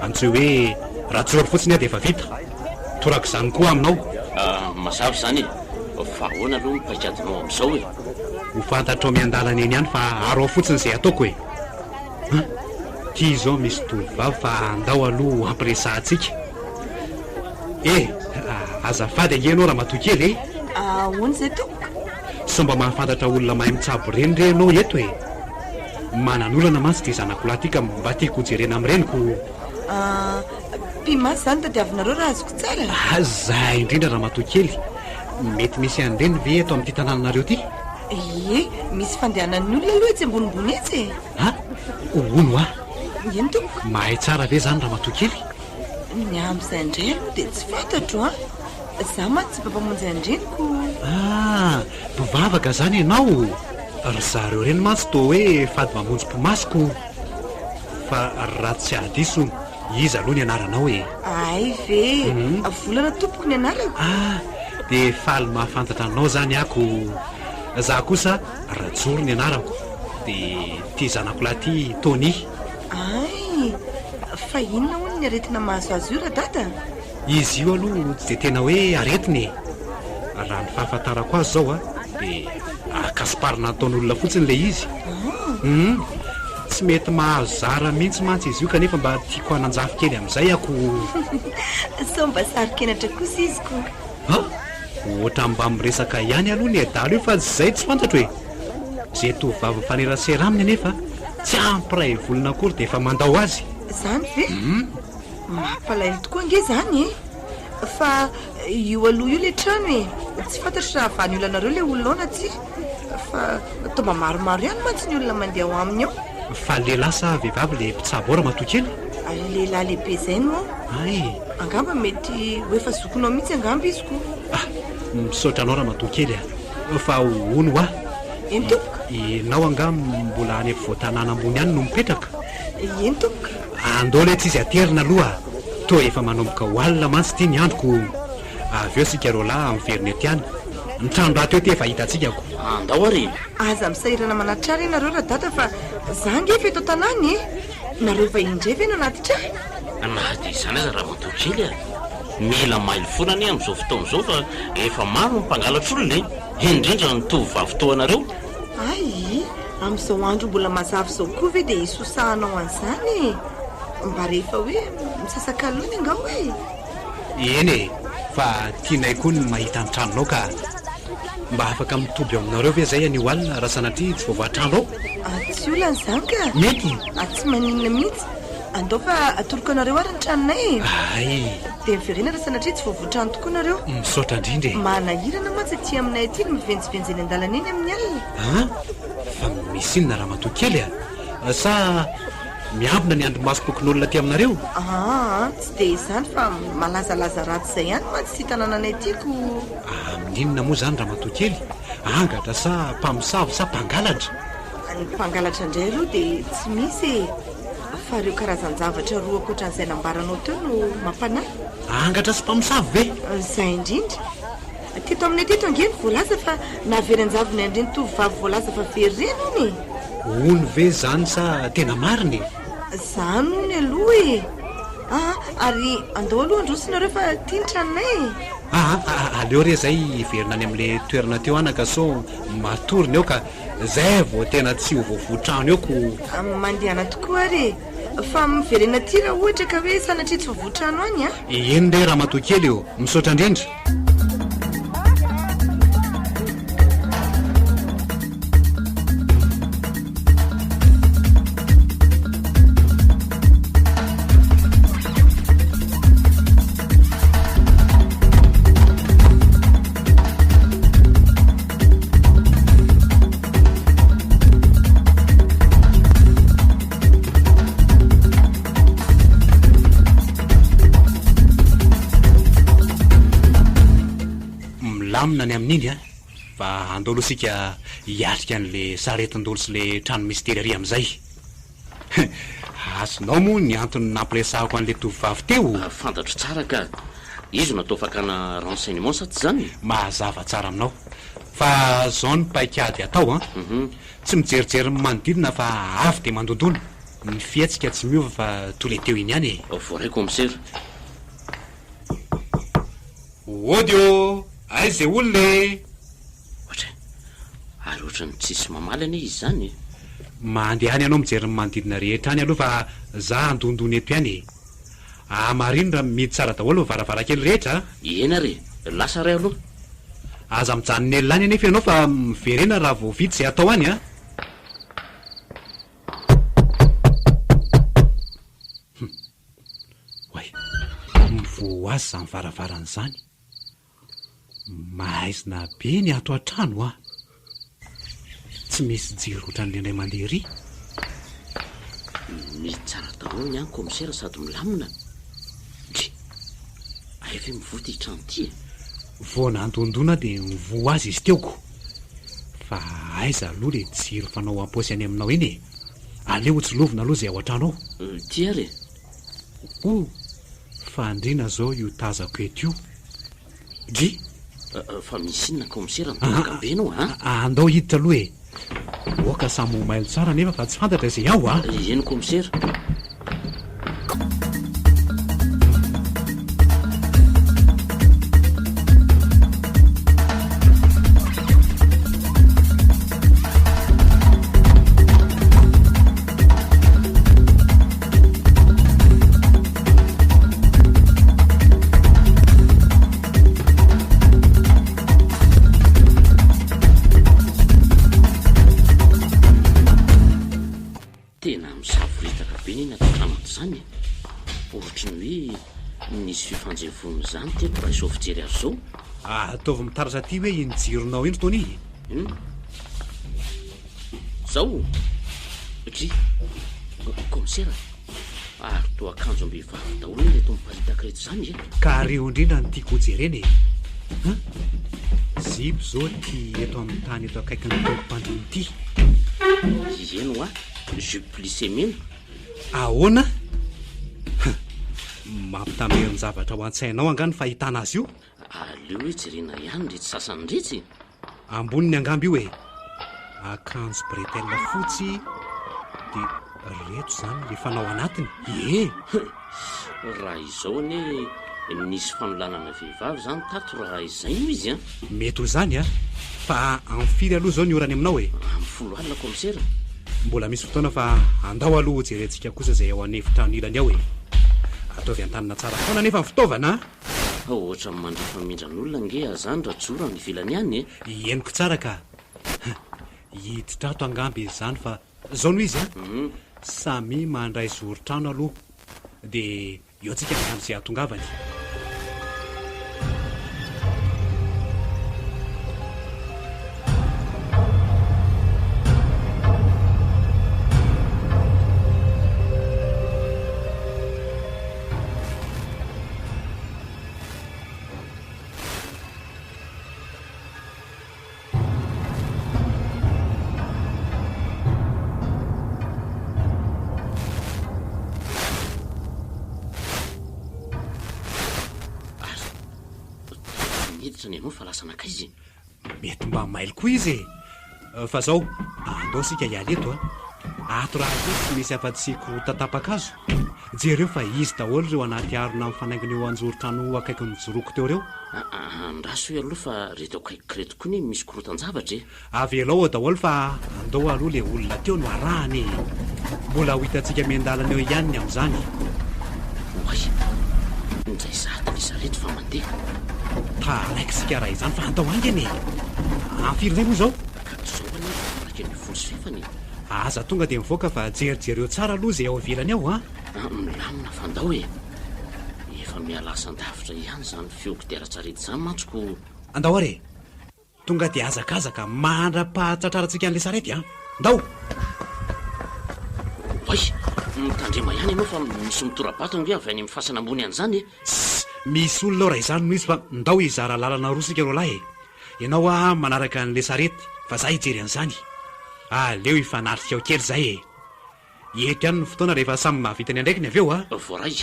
Antsoy hoe Rajoro fotsiny aho dia efa vita. Torak'izany koa aminao. Mazava izany e! Fa ahoana aloha ny paikadinao amin'izao e? Ho fantatrao miandalana eny ihany fa araho fotsiny izay ataoko e! An! Ty izao misy tovovavy fa andao aloha hampiresahantsika. E! Azafady ange ianao ramatoa kely e! Ahoana izay tompoko? Sao mba mahafantatra olona mahay mitsabo ireny re ianao eto e? Manan'olana mantsy ity zanako lahy ity ka mba tiako hojerena amin'ireny ko. Ah, mpimasy izany tadiavinareo raha azoko tsara? Ah, zay indrindra ramatoa kely. Mety misy an'ireny ve eto amin'ity tanànanareo ity? Ie, misy fandehanan'ny olona aloha etsy ambonimbony etsy e. Ah, hono hoa. Eny tompoko. Mahay tsara ve izany ramatoa kely? Ny amin'izay indray aloha dia tsy fantatro an. Izaho mantsy tsy mba mpamonjy an-dreniko. Ah, mpivavaka izany ianao? Ry zareo ireny mantsy toa hoe fady mamonjy mpimasy ko. Fa raha tsy hahadiso, iza aloha ny anaranao e? Hay ve! Volana tompoko ny anarako. Ah, dia faly mahafantatra anao izany aho ko. Izaho kosa Rajoro ny anarako. Dia ity zanako lahy ity Tony. Hay! Fa inona hono ny aretina mahazo azy io radada? Izy io aloha tsy dia tena hoe aretina e! Raha ny fahafantarako azy izao a, dia akasiparina ataon'olona fotsiny ilay izy. Hum! Tsy mety mahazo zara mihitsy mantsy izy io kanefa mba tiako hananjafy kely amin'izay aho ko. Sao mba saro-kenatra kosa izy ko. An! Ohatran'ny mba miresaka ihany aloha ny adala io fa izay tsy fantatro e! Izay tovovavy mifanerasera aminy anefa tsy ampy iray volana akory dia efa mandao azy. Izany ve? Mampalahelo tokoa ange izany e! Fa io aloha io ilay trano e! Tsy fantatro raha havahan'ny olanareo ilay olona ao na tsia. Fa toa mba maromaro ihany mantsy ny olona mandeha ao aminy ao. Fa lehilahy sa vehivavy ilay mpitsabo ao ramatoa kely? Lehilahy lehibe izay no ao. Hay! Angamba mety ho efa zokinao mihitsy angamba izy ko. Ah! Misaotra anao ramatoa kely a! Fa hono hoa? Eny tompoko. Ianao angaha mbola any ampovoan-tanàna ambony any no mipetraka? Eny tompoko. Andao letsy izy aterina aloha a! Toa efa manomboka ho alina mantsy ity ny andro ko avy eo isika roalahy miverina eto ihany. Ny trano rahateo ity efa hitantsika ko. Andao ary e! Aza misahirana manatrara ianareo radada fa za ange efa eto an-tanàna e! Nareo vahiny indray ve no hanatitra ahy? Na dia izany aza ramatoa kely a! Mila mailo foana anie amin'izao fotoana izao fa efa maro ny mpangalatr'olona e! Indrindra ny tovovavy toa anareo. Hay! Amin'izao andro mbola mazava izao koa ve dia hisosahanao an'izany e? Mba rehefa hoe misasak'alona angaha hoe? Eny e! Fa tianay koa ny mahita ny tranonao ka! Mba afaka mitoby ao aminareo ve izay anio alina raha sanatria tsy voavaha trano ao? Ah, tsy olana izany ka! Mety! Ah, tsy maninona mihitsy! Andao fa atoroko anareo ary ny tranonay e! Hay! Dia miverena raha sanatria tsy voavoa trano tokoa nareo. Misaotra indrindra e! Manahirana mantsy aty aminay aty ny mivenjivenjy eny an-dalana eny amin'ny alina. An! Fa misy inona ramatoa kely a? Sa miambina ny andrimasom-pokonolona aty aminareo? Aa, tsy dia izany fa malazalaza ratsy izay ihany mantsy ity tanànanay ity ko. Amin'inona moa izany ramatoa kely? Angatra sa mpamosavy sa mpangalatra? Ny mpangalatra indray aloha dia tsy misy e! Fa ireo karazan-javatra roa ankoatran'izay nambaranao teo no mampanahy. Angatra sy mpamosavy ve? Izay indrindra. Teto aminay teto ange no voalaza fa nahavery an-javony an'ireny tovovavy voalaza fa very ireny hono e! Hono ve izany sa tena marina e? Izany hono aloha e! Aa ary andao aloha handroso nareo fa ity ny tranonay e! Aa aleo re zay hiverina any amin'ilay toerana teo anaka sao matory ny eo ka zay vao tena tsy ho voavoa trano eo ko. Mandehana tokoa ary e! Fa miverena aty raha ohatra ka hoe sanatria tsy voavoa trano any an! Eny re ramatoa kely ô! Misaotra indrindra! Milamina ny amin'iny an! Fa andao aloha isika hiatrika an'le saretin-dolo sy le trano mistery ary amin'izay. Azonao moa ny antony nampiresahako an'le tovovavy teo? Fantatro tsara ka! Izy no atao fakana renseignement sa tsy izany? Mazava tsara aminao. Fa zao ny paikady atao an! Tsy mijerijery ny manodidina fa avy dia mandondona. Ny fihetsika tsy miova fa toy ilay teo iny ihany e! Voaray kaomisera. Ody ô! Aiza izay olona e! Ohatra e! Ary ohatran'ny tsisy mamaly anie izy izany e! Mandehana ianao mijery ny manodidina rehetra any aloha fa za handondona eto ihany e! Ahamarino raha mihidy tsara daholo ny varavarankely rehetra a! Eny ary e! Lasa ray aloha! Aza mijanona ela any anefa ianao fa miverena raha vao vita izay atao any a! Hum! Oay! Mivoha ho azy izany varavarana izany! Maizina be ny ato an-trano a! Tsy misy jiro ohatran'ilay indray mandeha ery. Misy tsara daholo ny any kaomisera sady milamina. Dry! Hay ve mivoha ity trano ity e? Vao nandondona dia nivoha azy izy teo ko! Fa aiza aloha ilay jiro fanao am-paosy any aminao iny e? Aleo hotsilovina aloha izay ao an-trano ao. Ity ary e! O! Fandriana zao io tazako eto io. Dry! Fa misy inona kaomisera mitoraka be enao a? Andao hiditra aloha e! Oka samy ho mailo tsara anefa fa tsy fantatra izay ao a! Eny kaomisera. Tena misavoritaka be ny ato an-trano ato izany e! Ohatry ny hoe nisy fifanjevoana izany teto raha izao fijery azy izao. Ataovy mitaratra aty hoe iny jironao iny ry Tony e! Inona? Zao? Dry! Kaomisera, ary toa akanjom-behivavy daholo anie ireto miparitaka ireto izany e! Ka reo indrindra no tiako hojerena e! An! Zipo izao ity eto amin'ny tany eto akaikin'ny tongom-pandriana ity. Eny hoa, jupe plissé mena. Ahoana? Hum! Mampitamberin-javatra ao an-tsainao angaha ny fahitana azy io? Aleo hoe jerena ihany iretsy sasany iretsy e! Amboniny angamba io e! Akanjo bretelle fotsy dia reto izany le fanao anatiny ee! Raha izao anie nisy fanolanana vehivavy izany tato raha izay no izy an! Mety ho izany an! Fa amin'ny firy aloha izao ny ora any aminao e? Amin'ny folo alina kaomisera. Mbola misy fotoana fa andao aloha hojerentsika kosa izay ao an'efitrano ilany ao e! Ataovy an-tanana tsara foana anefa ny fitaovana an! Ohatran'ny mandrifa mindran'olona ange azany rajoro any ivelany any e! Henoko tsara ka! Hiditra ato angamba izy izany fa zao no izy an! Samia mandray zoron-trano aloha dia eo tsika miandry izay hahatongavany. Ary toa niditra ny anao fa lasa nankaiza e? Mety mba mailo koa izy e! Fa zao, andao isika hiala eto a! Ato rahateo tsy misy afa-tsy korotan-tapa-kazo. Jereo fa izy daholo ireo anaty harona mifanaingina eo anjoron-trano akaikin'ny joroko teo ireo. Andraso aloha fa reto akaikiko reto koa anie misy korotan-javatra e! Avelao ao daholo fa andao aloha le olona teo no arahana e! Mbola ho hitantsika miandalana eo ihany ny amin'izany. Oay! Injay zato ry zareto fa mandeha. Taraiky isika raha izany fa andao haingana e! Amin'ny firy indray moa izao? Ka izao anie vao 11:30 e! Aza tonga dia mivoaka fa jerijereo tsara aloha izay ao ivelany ao an! Milamina fa andao e! Efa miha-lasa an-davitra ihany izany feo kodiaran-tsarety izany mantsy ko! Andao ary e! Tonga dia hazakazaka mandra-pahatratrarantsika an'ilay sarety an! Ndao! Oay! Mitandrema ihany ianao fa misy mitora-bato ange avy any amin'ny fasana ambony any izany e! Tssy! Misy olona ao raha izany no izy fa ndao hizara lalana roa isika roalahy e! Ianao hoa manaraka an'ilay sarety fa za hijery an'izany. Aleo hifanatrika ao kely izay e! Eto ihany ny fotoana rehefa samy mahavita ny andraikiny avy eo a! Voaray.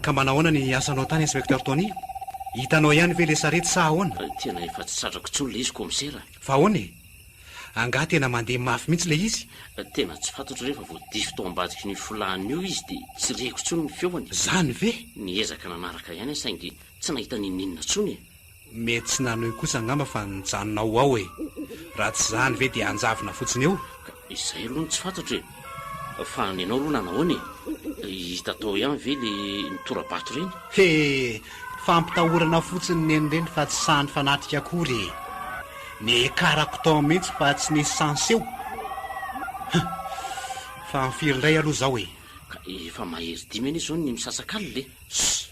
Ka manahoana ny asanao tany Inspecteur Tony? Hitanao ihany ve le sarety sa ahoana? Tena efa tsy tratrako intsony le izy Commissaire a! Fa ahoana e? Angaha tena mandeha mafy mihitsy le izy? Tena tsy fantatro re fa vao dify tao ambadikin'io filàna io izy dia tsy reko intsony ny feony. Zany ve? Niezaka nanaraka ihany aho saingy tsy nahita n'inon'inona intsony e! Mety tsy nanohy kosa angamba fa nijanona ho ao e! Raha tsy izany ve dia hanjavona fotsiny eo? Ka izay aloha no tsy fantatro e! Fa ny anao aloha nanahoana e? Hita tao ihany ve le nitora-bato ireny? He! Fampitahorana fotsiny neny ireny fa tsy sahy nifanatrika akory e! Niekarako tao mihitsy fa tsy nisy sahy niseho! Huh! Fa ny firy indray aloha izao e? Ka efa mahery dimy anie izao ny misasakalina e! Ss!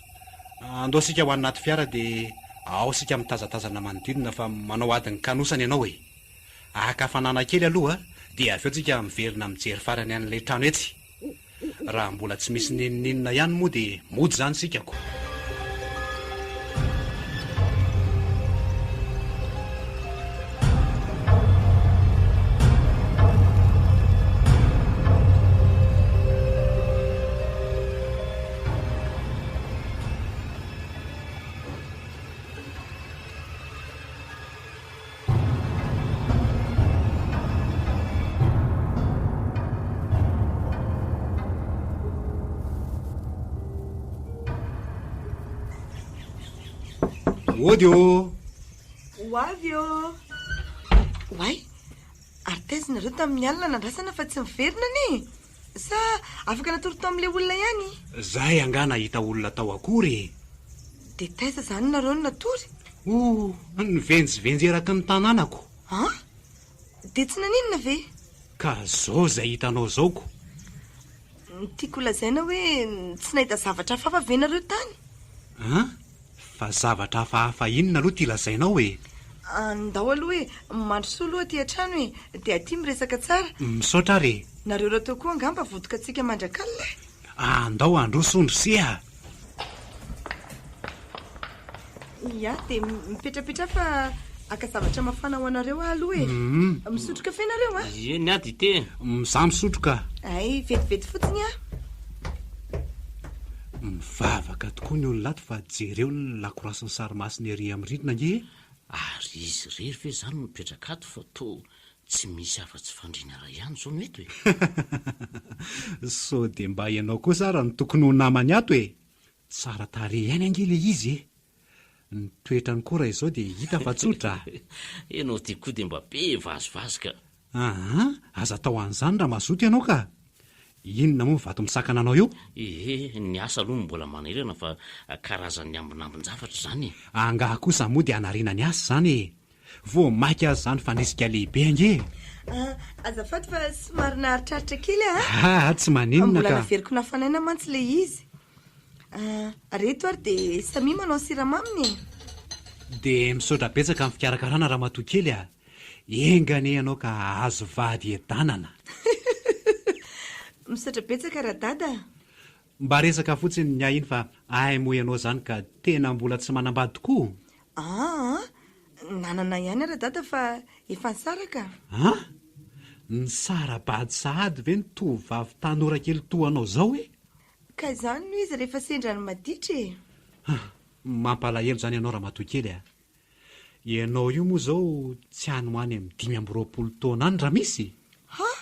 Andao isika ho any anaty fiara dia ao isika mitazatazana manodidina fa manao adin'ny kanosana ianao e! Haka hafanana kely aloha dia avy eo tsika miverina mijery farany an'ilay trano etsy. Raha mbola tsy misy n'inon'inona ihany moa dia mody izany isika ko! Ody ô! Ho avy ô! Oay! Ary taiza nareo tamin'ny alina nandrasana fa tsy niverina anie e! Sa afaka natory tao amin'ilay olona ihany? Zahay angaha nahita olona tao akory e! Dia taiza izany nareo no natory? Oh, nivenjivenjy eraky ny tanànako. An? Dia tsy naninona ve? Ka zao izay hitanao zao ko. Ny tiako holazaina hoe tsy nahita zavatra hafahafa ve nareo tany? An? Fa zavatra hafahafa inona aloha ity lazainao e? Andao aloha e, mandrosoa aloha aty an-trano e, dia aty miresaka tsara. Misaotra ary e. Nareo rahateo koa angamba votokantsika mandrak'alina e. Andao handroso hono ry se a! Ia, dia mipetrapetraha fa haka zavatra mafana ho anareo aho aloha e. Misotro kafe nareo a? Ie, ny ahy dite e. Izaho misotro ka. Hay, vetivety fotsiny aho. Mivavaka tokoa ny olona ato fa jereo ny lakorasin'ny sary masina ery amin'ny rindrina ange e! Ary izy irery ve izany no mipetraka ato fa toa tsy misy afa-tsy fandriana iray ihany izao no eto e? Sao dia mba ianao kosa ara no tokony ho namany ato e! Tsara tarehy ihany ange ilay izy e! Ny toetrany koa raha izao dia hita fa tsotra a! Ianao ity koa dia mba be vazivazy ka! Aa! Aza atao an'izany raha mazoto ianao ka! Inona moa ny vato misakana anao eo? Ehe, ny asa aloha no mbola manahirana fa karazan'ny ambinambin-javatra izany e! Angaha kosa moa dia hanariana ny asa izany e! Vao maika aza izany fandrisika lehibe ange e! Ah, azafady fa somary naharitraritra kely ah! Aa, tsy maninona ka! Mbola naveriko nafanaina mantsy ilay izy. Ah, reto ary dia samia manao siramaminy e! Dia misaotra betsaka amin'ny fikarakarana ramatoa kely a! Enga anie ianao ka hahazo vady hiadanana. Misaotra betsaka radada a! Mba resaka fotsiny ny ahy iny fa hay moa ianao izany ka tena mbola tsy manambady tokoa? Aa! Nanana ihany aho radada fa efa nisaraka. An! Nisara-bady sahady ve ny tovovavy tanora kely toa anao izao e? Ka izany no izy rehefa sendra ny maditra e! Hah! Mampalahelo izany ianao ramatoa kely a! Ianao io moa izao tsy any ho any amin'ny 25 taona any raha misy? Hah!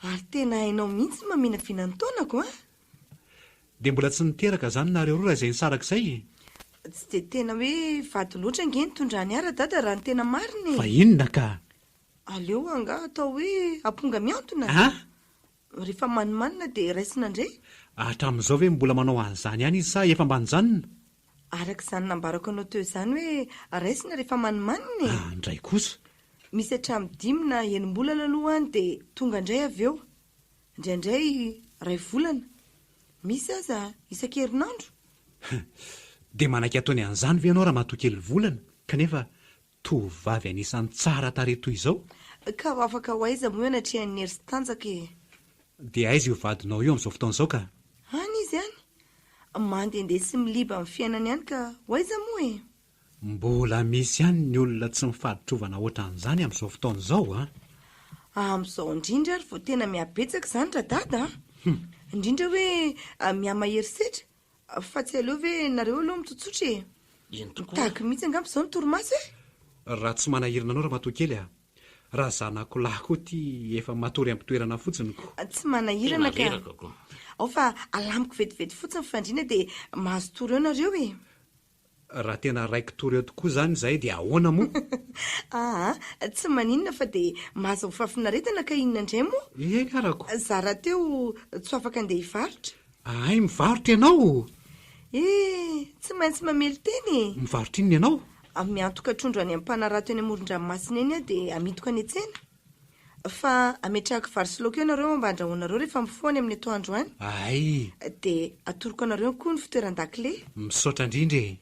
Ary tena hainao mihitsy ny maminavina ny taonako an! Dia mbola tsy niteraka izany nareo roa raha izay nisaraka izay e? Tsy dia tena hoe vady loatra ange ny nitondrany ahy Radada raha ny tena marina e! Fa inona ka? Aleo angaha atao hoe amponga mihantona? An? Rehefa manimanina dia raisina indray. Hatramin'izao ve mbola manao an'izany ihany izy sa efa mba nijanona? Araka izany nambarako anao teo izany hoe raisina rehefa manimanina e! Ah, indray kosa. Misy hatramin'ny dimy na enim-bolana aloha any dia tonga indray avy eo. Indraindray iray volana. Misy aza isan-kerinandro. Dia manaiky ataony an'izany ve ianao ramatoa kely volana kanefa Tovovavy anisan'ny tsara tarehy toy izao? Ka ho afaka ho aiza moa eo anatrehan'ny hery sy tanjaka e? Dia aiza io vadinao io amin'izao fotoana izao ka? Any izy any. Mandehandeha sy miliba amin'ny fiainany any ka ho aiza moa e? Mbola misy ihany ny olona tsy mifaditrovana ohatran'izany amin'izao fotoana izao an! Amin'izao indrindra ary vao tena mihabetsaka izany Radada a! Indrindra hoe mihamahery setra. Fa tsy aleo ve nareo aloha mitsotsotra e? Eny tokoa. Mitaky mihitsy angamba izao ny torimaso e? Raha tsy manahirana anao ramatoa kely a! Raha zanako lahy koa ity efa matory am-pitoerana fotsiny ko. Tsy manahirana Tena ka. reraka ko. Ao fa alamiko vetivety fotsiny ny fandriana dia mahazo tory eo nareo e! Raha tena raiki-tory eo tokoa izany izahay dia ahoana moa? Aa, tsy maninona fa dia mahazo fahafinaretana ka inona indray moa? Eny arako. Za rahateo tsy ho afaka andeha hivarotra. Hay mivarotra ianao? Eh, tsy maintsy mamelon-tena e! Mivarotra inona ianao? Miantoka trondro any amin'ny mpanarato eny amoron-dranomasina eny aho dia amidiko any an-tsena. Fa ametrahako vary sy laoka eo nareo mba andrahoinareo rehefa mifoha any amin'ny atoandro any. Hay! Dia atoroko anareo koa ny fitoeran-dakile. Misaotra indrindra e!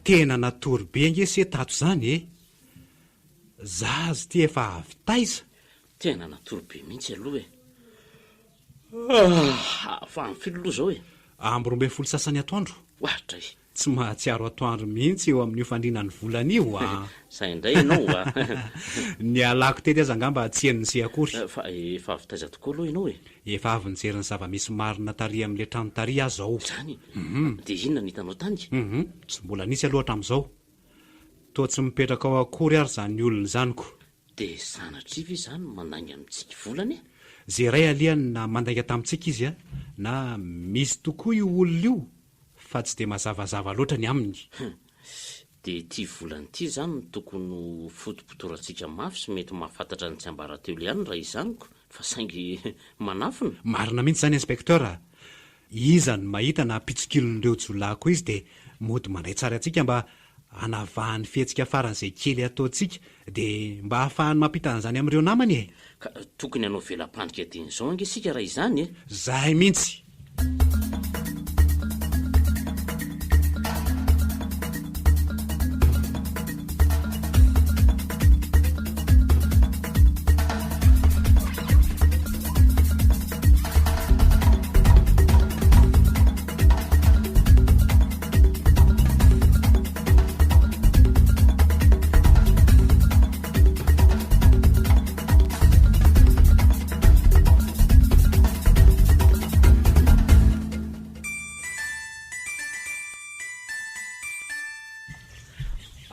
Tena natory be ange se tato zany e! Zaza ity efa avy taiza? Tena natory be mihitsy aloha e! Ah, fa amin'ny firy aloha zao e? Amby 12 sasany atoandro. Ohatray! Tsy mahatsiaro atoandro mihitsy eo amin'io fandriana ny volana io a! Zay indray ianao a! Ny alako tety aza angamba tsy henon'i se akory. Fa efa avy taiza tokoa aloha ianao e? Efa avy nijery ny zava-misy marina tary amin'ilay trano tary aho izao. Izany? Dia inona no hitanao tany? Hum, tsy mbola nisy aloha hatramin'izao. Toa tsy mipetraka ao akory ary izany olona izany ko. Dia sanatria ve izany mandainga amintsika volana e? Ze iray alehany na mandainga tamintsika izy a, na misy tokoa io olona io fa tsy dia mazavazava loatra ny aminy. Hum. Dia ity volana ity izany no tokony ho fotopotorantsika mafy sy mety mahafantatra ny tsiambaratelo ihany raha izany ko, fa saingy manafina. Marina mihitsy izany Inspecteur a! Iza no mahita na mpitsikilon'ireo jiolahy koa izy dia mody mandray tsara antsika mba hanavahany fihetsika faran'izay kely ataontsika dia mba hahafahany mampita an'izany amin'ireo namany e! Ka tokony hanao vela-pandrika dieny izao ange isika raha izany e! Zahay mihitsy!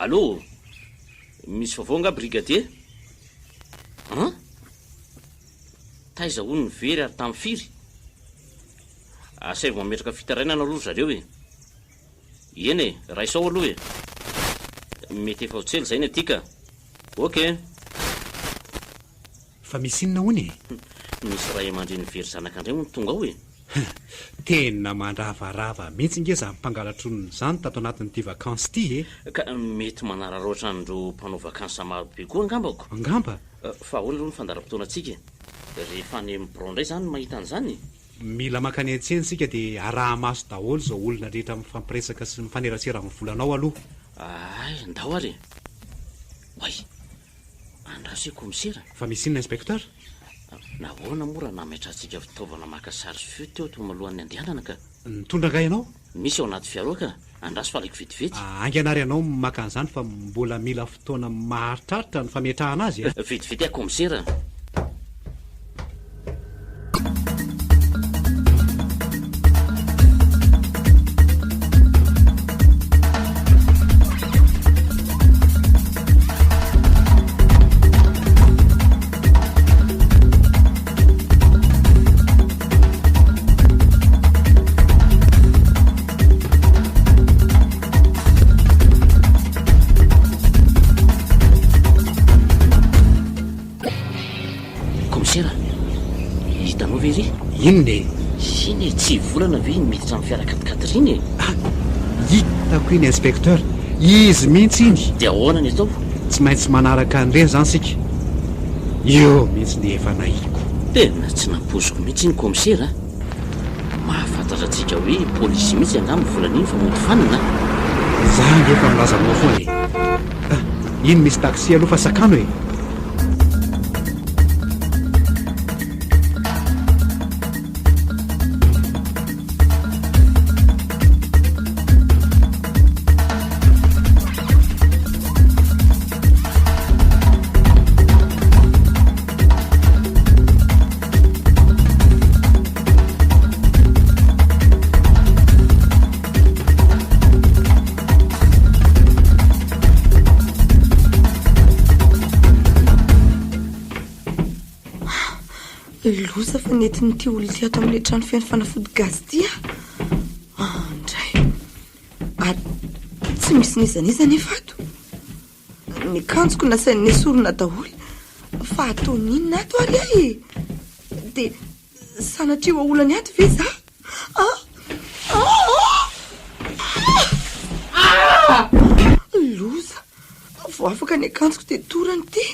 Allô? Misy vaovao angaha brigadier? An? Taiza hono ny very ary tamin'ny firy? Asaivo mametraka fitarainana aloha ry zareo e! Eny e, raiso ao aloha e! Mety efa ho tsy ela izay ny aty ka! Ok! Fa misy inona hono e? Misy ray aman-dreny very zanaka indray hono tonga ao e! Tena mandravarava mihitsy nge zany mpangalatr'olona izany tato anatin'ity vakansy ity e! Ka mety manararaotra an'ireo mpanao vacances maro be koa angambako. Angamba? Fa ahoana aloha ny fandaharam-potoanantsika e? Rehefa any amin'ny birao indray izany no mahita an'izany e? Mila mankany an-tsena isika dia araha-maso daholo izao olona rehetra mifampiresaka sy mifanerasera amin'ny volanao aloha. Hay, ndao ary e! Oay! Andraso e kaomisera. Fa misy inona inspecteur? Nahoana moa raha nametrahantsika fitaovana maka sary sy feo teo teo alohan'ny handehanana ka? Nitondra angaha ianao? Misy ao anaty fiara ao ka! Andraso fa alaiko vetivety. Haingana ary ianao maka an'izany fa mbola mila fotoana maharitraritra ny fametrahana azy a! Vetivety aho kaomisera a! Kaomisera, hitanao ve iry? Inona e? Iny e, tsy volana ve iny miditra amin'ny fiara quat-quatre iny e? Ah, hitako iny inspecteur, izy mihitsy iny. Dia ahoana ny atao? Tsy maintsy manaraka an'ireny izany isika. Eo mihitsy ny efa nahiko. Tena tsy nampoiziko mihitsy iny kaomisera a! Mahafantatra. mahafantatra antsika hoe polisy mihitsy angamba volana iny fa mody fanina a! Za ange efa milaza aminao foana e! Ah, iny misy taxi aloha fa sakano e! Loza fa nentin'ity olona ity ato amin'ilay trano feno fanafody gasy ity aho. Andray. Ary tsy misy n'iza n'iza anefa ato. Ny akanjoko nasainy nesorina daholo. Fa ataony inona ato ary aho e? Dia sanatria ho aolany ato ve za? Ah! Ah! Ah! Loza! Vao afaka ny akanjoko dia torana ity.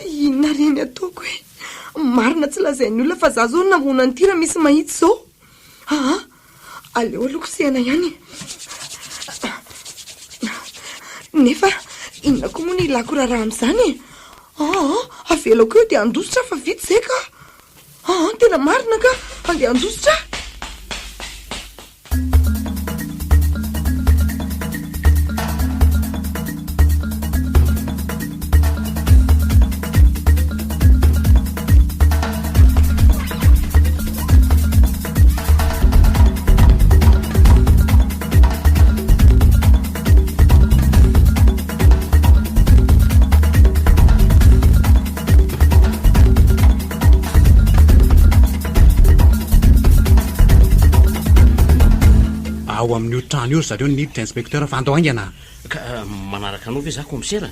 Inona re ny ataoko e? Marina tsy lazain'ny olona fa za zao no namono an'ity raha misy mahita izao. Aa! Aleo aloha kosehina ihany e. Nefa inona koa moa no ilako raharaha amin'izany e? Aa, avelako eo dia handositra aho fa vita izay ka. Aa, tena marina ka, andeha handositra aho. Ao amin'io trano io ry zareo no niditra inspecteur fa andao haingana. Ka manaraka anao ve za commissaire?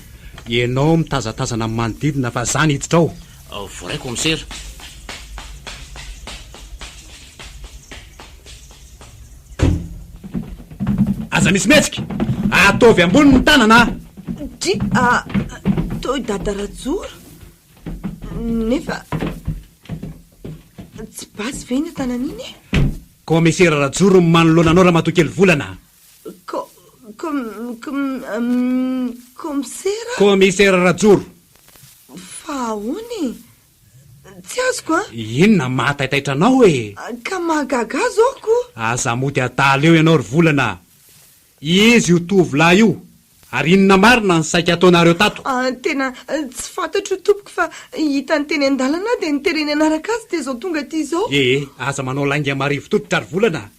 Ianao mitazatazana amin'ny manodidina fa za niditra ao. Voaray commissaire. Aza misy mihetsika! Ataovy ambony ny tanana a! Dry a! Toy Dada Rajoro? Nefa tsy basy ve iny tanana iny e? Kaomisera Rajoro no manoloana anao ramatoa kely volana a! Ko, kom, kom, kaomisera? Kaomisera Rajoro! Fa ahoana e? Tsy azoko an! Inona no mahataitaitra anao e? Ka mahagaga ahy zao ko! Aza mody adala eo ianao ry Volana a! Izy io tovolahy io, ary inona marina no saika ataonareo tato? Tena tsy fantatro tompoko fa hitany teny an-dalana aho dia nitereny hanaraka azy dia izao tonga aty izao. Ee, aza manao lainga marivo tototra ry Volana a!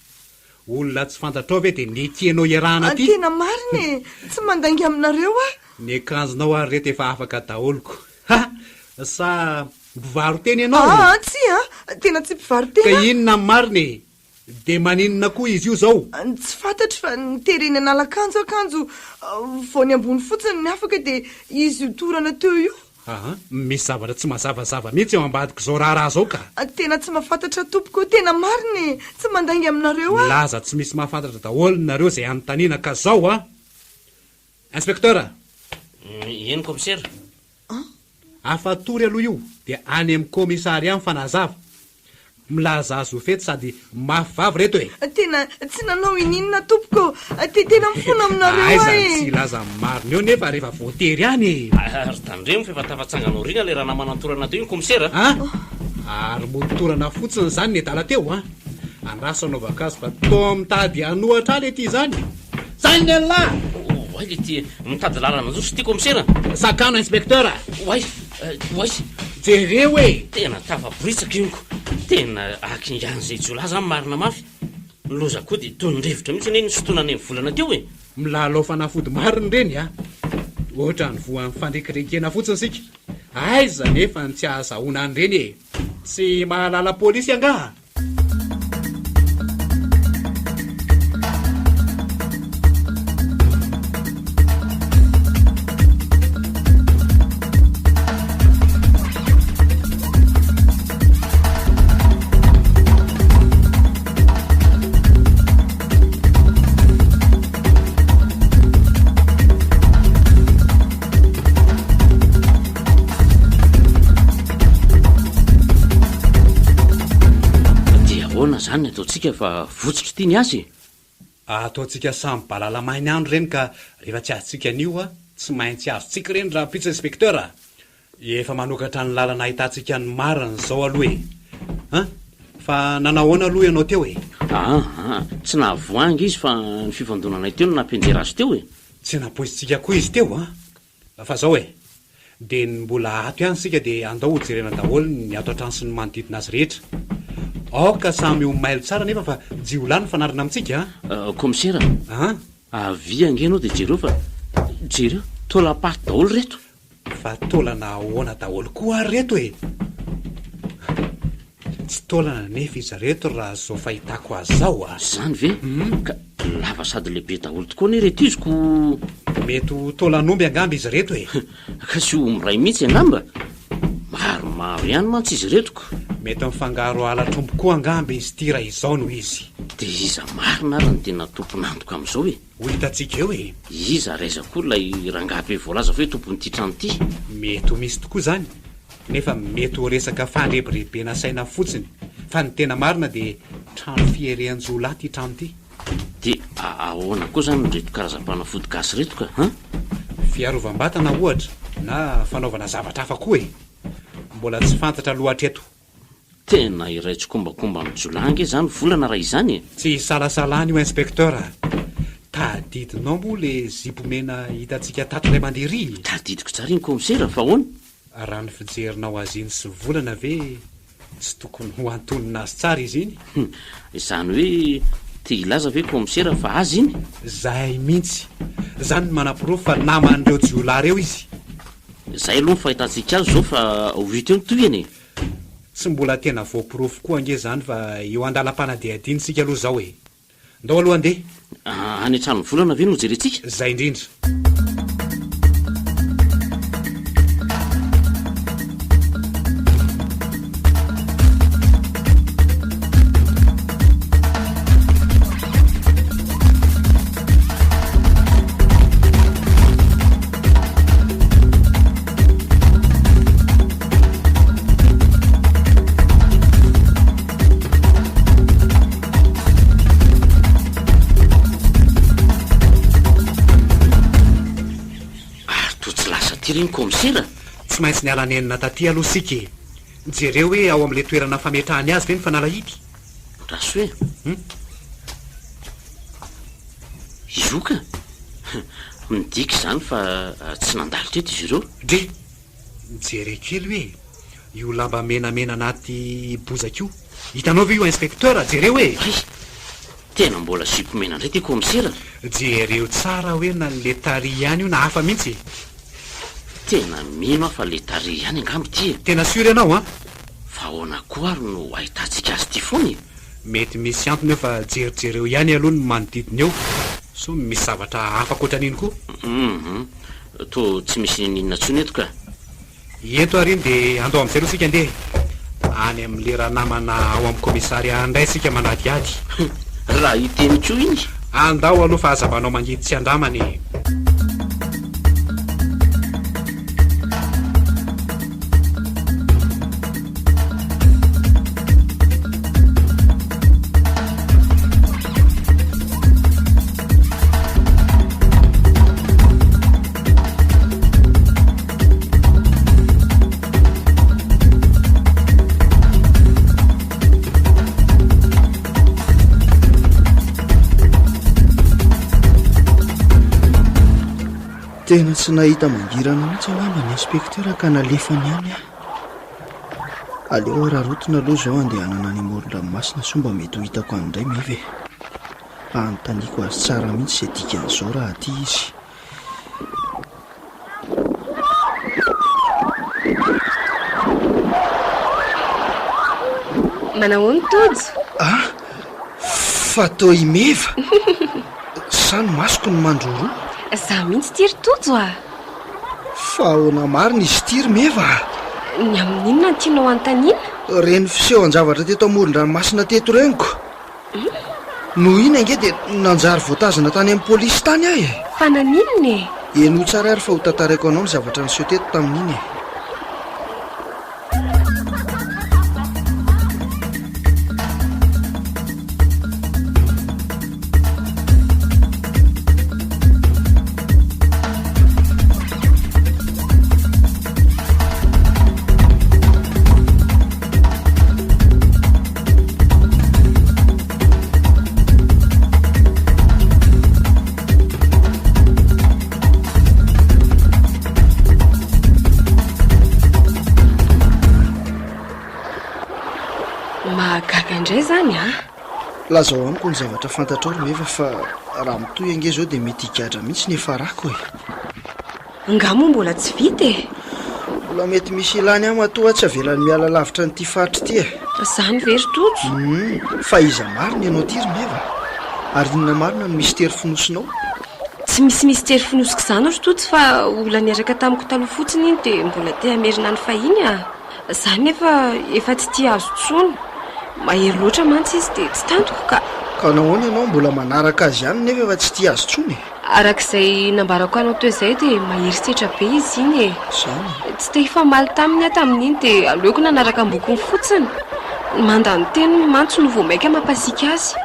Olona tsy fantatrao ve dia nekenao iarahana aty? Tena marina e! Tsy mandainga aminareo aho. Ny akanjonao ary reto efa afaka daholo ko. Ha! Sa mpivaro-tena ianao? Aa tsia a! Tena tsy mpivaro-tena aho. Ka inona ny marina e? Dia maninona koa izy io izao? Tsy fantatro fa notereny hanala akanjo aho kanjo vao ny ambony fotsiny ny afaka dia izy io torana teo io. Aa, misy zavatra tsy mazavazava mihitsy ao ambadik'izao raharaha izao ka. Tena tsy mahafantatra tompoko o, tena marina e! Tsy mandainga aminareo aho. Milaza tsy misy mahafantatra daholo nareo izay anontaniana ka zao a! Inspecteur a! Eny commissaire. Afatory aloha io dia any amin'ny commissariat mifanazava. Milaza azy ho fetsy sady mafy vava reto e! Tena tsy nanao ininona tompoko ô! Te tena mifona aminareo aho e! Aiza no tsy hilaza ny marina eo nefa rehefa voatery any e! Ary tandremo fa efa tafatsangana aoriana ilay ranamana nitorana teo iny commissaire a! Ary mody torana fotsiny izany ny adala teo an! Andraso anaovako azy fa toa mitady hanohatra ahy le ty izany! Zany ny an'lah! Oay le ty mitady lalana handroso ity commissaire! Sakano inspecteur a! Oay! Oay! Jereo e! Tena tafaboritsaka iny ko! Tena hakingan'izay jiolahy zany marina mafy! Ny loza koa dia toy ny rivotra mihitsy anie nisintonana iny volana teo e! Milalao fanafody marina ireny a! Ohatran'ny voan'ny fandrekirekena fotsiny isika! Aiza anefa ny tsy ahazahoana an'ireny e! Tsy mahalala polisy angaha? Ahoana izany ny ataontsika fa votsotra ity ny azy e? Ataontsika samy balala mainy andro ireny ka rehefa tsy azontsika anio a, tsy maintsy azontsika ireny rahampitso inspecteur a! Efa manokatra ny lalana ahitantsika ny marina izao aloha e! An! Fa nanahoana aloha ianao teo e? Aa! Tsy nahavoahangy izy fa ny fifandonanay teo no nampianjera azy teo e! Tsy nampoizintsika koa izy teo an! Fa zao e! Dia ny mbola ato ihany isika dia andao ho jerena daholo ny ato an-trano sy ny manodidina azy rehetra. Aoka samy ho mailo tsara anefa fa jiolahy no fanarina amintsika a! Kaomisera, An? avia ange ianao dia jereo fa jereo, taolam-paty daholo ireto. Fa taolana ahoana daholo koa ary ireto e? Tsy taolana anefa izy ireto raha izao fahitako azy izao a! Izany ve? Ka lava sady lehibe daholo tokoa anie ireto izy ko! Mety ho taolan'omby angamba izy ireto e! Ka tsy omby iray mihitsy angamba? Maromaro ihany mantsy izy ireto ko! Mety mifangaro halatr'omby koa angamba izy ity raha izao no izy. Dia iza marina ary no tena tompon'antoka amin'izao e? Ho hitantsika eo e! Iza ary aiza koa ilay rangahy be voalaza fa hoe tompon'ity trano ity? Mety ho misy tokoa izany, nefa mety ho resaka fandrebirebena saina fotsiny, fa ny tena marina dia trano fierehan-jiolahy ity trano ity. Dia ahoana koa izany ireto karazam-panafody gasy ireto ka, an? Fiarovam-batana ohatra, na fanaovana zavatra hafa koa e! Mbola tsy fantatra aloha hatreto. Tena iray tsikombakomba amin'ny jiolahy ange izany volana raha izany e! Tsy isalasalana io inspecteur a! Tadidinao moa le zipo mena hitantsika tato indray mandeha iry e? Tadidiko tsara iny kaomisera fa ahoana? Raha ny fijerinao azy iny sy volana ve tsy tokony ho antonona azy tsara izy iny? Hum, izany hoe te hilaza ve kaomisera fa azy iny? Zay mihitsy! Zany no manaporofo fa naman'ireo jiolahy ireo izy! Zay aloha ny fahitantsika azy izao fa ho hita eo ny tohiny e! Tsy mbola tena voaporofo koa ange izany fa eo andalam-panadihadiana isika aloha izao e! Ndao aloha handeha. Any an-tranon'i Volana ve no jerentsika? Izay indrindra. Ary toa tsy lasa aty re ny kaomisera? Tsy maintsy niala nenina taty aloha isika e! Jereo hoe ao amin'ilay toerana fametrahany azy ve ny fanalahidy? Andraso e! Hum? Io ka! Midika izany fa tsy nandalo teto izy ireo. Dre! Mijere kely hoe io lamba menamena anaty bozaka io. Hitanao ve io inspecteur? Jereo e! Hay! Tena mbola zipo mena indray ity kaomisera. Jereo tsara hoe na le tary ihany io na hafa mihitsy e! Tena mino aho fa le tary ihany angamba ity e! Tena sûr ianao an? Fa ahoana koa ary no ahitantsika azy ity foana e? Mety misy antony eo fa jerijereo ihany aloha ny manodidina eo sao misy zavatra hafa ankoatran'iny koa. Hum toa tsy misy n'inon'inona intsony eto ka. Ento ary iny dia andao amin'izay aloha isika andeha any amin'ilay ranamana ao amin'ny commissariat indray isika manadihady. Raha hiteny koa iny. Andao aloha fa aza manao mangidy tsy andramana e. Tena tsy nahita mangirana mihitsy angamba ny inspecteur ka nalefany ihany aho. Aleo araraotina aloha izao handehanana any amoron-dranomasina sao mba mety ho hitako any indray Meva e. Hanontaniako azy tsara mihitsy izay dikan'izao raha aty izy. Manahoana Tojo? Ah! Fa toa i Meva! Sa ny masoko no mandroroa? Za mihitsy ity ry Tojo ah! Fa ahoana marina izy ity ry Meva ah? Ny amin'inona no tianao hanontaniana? Ireny fisehoan-javatra teto amoron-dranomasina teto ireny ko! Noho iny ange dia nanjary voatazona tany amin'ny polisy tany aho e! Fa naninona e? Henoy tsara ary fa ho tantaraiko anao ny zavatra niseho teto tamin'iny e! izany a! Lazao amiko ny zavatra fantatrao ry Meva fa raha mitohy ange izao dia mety higadra mihitsy ny hiafarako e! Angaha moa mbola tsy vita e? Mbola mety misy ilany ahy matoa aho tsy avelany miala lavitra an'ity faritra ity e! Izany ve ry Tojo? Humm, fa iza marina ianao ity ry Meva? Ary inona marina no mistery fonosinao? Tsy misy mistery fonosiko izany ry Tojo fa olona niaraka tamiko taloha fotsiny iny dia mbola te hamerina ny fahiny ah! Za nefa efa tsy tia azy intsony. Mahery loatra mantsy izy dia tsy tantiko ka. Ka nahoana ianao mbola manaraka azy ihany nefa efa tsy tia azy intsony e? Araka izay nambarako anao teo izay dia mahery setra be izy iny e. Izany e? Tsy te hifamaly taminy aho tamin'iny dia aleoko nanaraka ambokony fotsiny. Ny mandany teniny mantsy no vao mainka mampasiaka azy.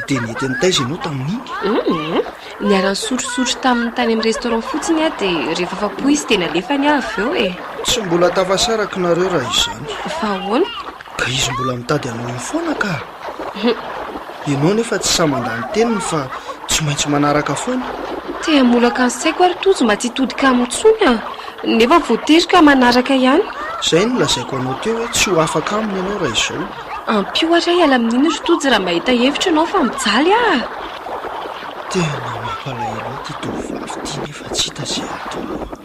Dia nety nitaiza ianao tamin'iny? Hum. Niara-nisotrosotro taminy tany amin'ny restaurant fotsiny aho dia rehefa afa-po izy dia nalefany aho avy eo e. Tsy mbola tafasaraka nareo raha izany. Fa ahoana? Ka izy mbola mitady anao iny foana ka. Ianao nefa tsy sahy mandà ny teniny fa tsy maintsy manaraka foana. Te hamolaka ny saiko ary Tojo mba tsy hitodika aminy intsony aho, nefa voatery ka manaraka ihany. Izay no lazaiko anao teo hoe tsy ho afaka aminy ianao raha izao. Ampio ary aho hiala amin'iny ry Tojo raha mahita hevitra ianao fa mijaly aho. Tena mampalahelo ahy ity tovovavy ity nefa tsy hita izay atao.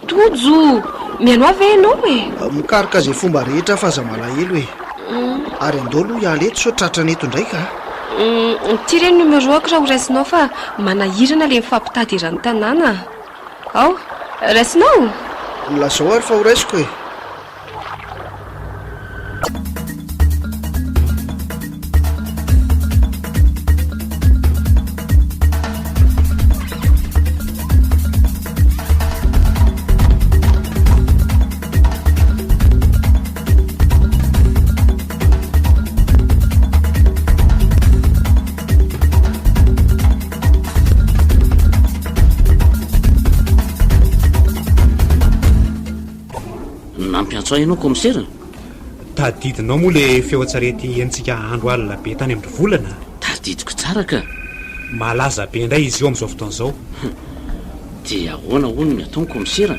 Tojo! Mihaino ahy ve ianao e? Mikaroka izay fomba rehetra aho fa aza malahelo e. Ary andao aloha hiala eto sao tratrany eto indray ka. Ity re ny numéro-ako raha ho raisinao fa manahirana ilay mifampitady eran'ny tanàna. Ao, raisinao? Lazao ary fa ho raisiko e. Nampiantso ahy ianao kaomisera? Tadidinao moa le feo an-tsarety henontsika andro alina be tany amin-dry volana? Tadidiko tsara ka! Malaza be indray izy io amin'izao fotoana izao. Dia ahoana hono ny ataony kaomisera?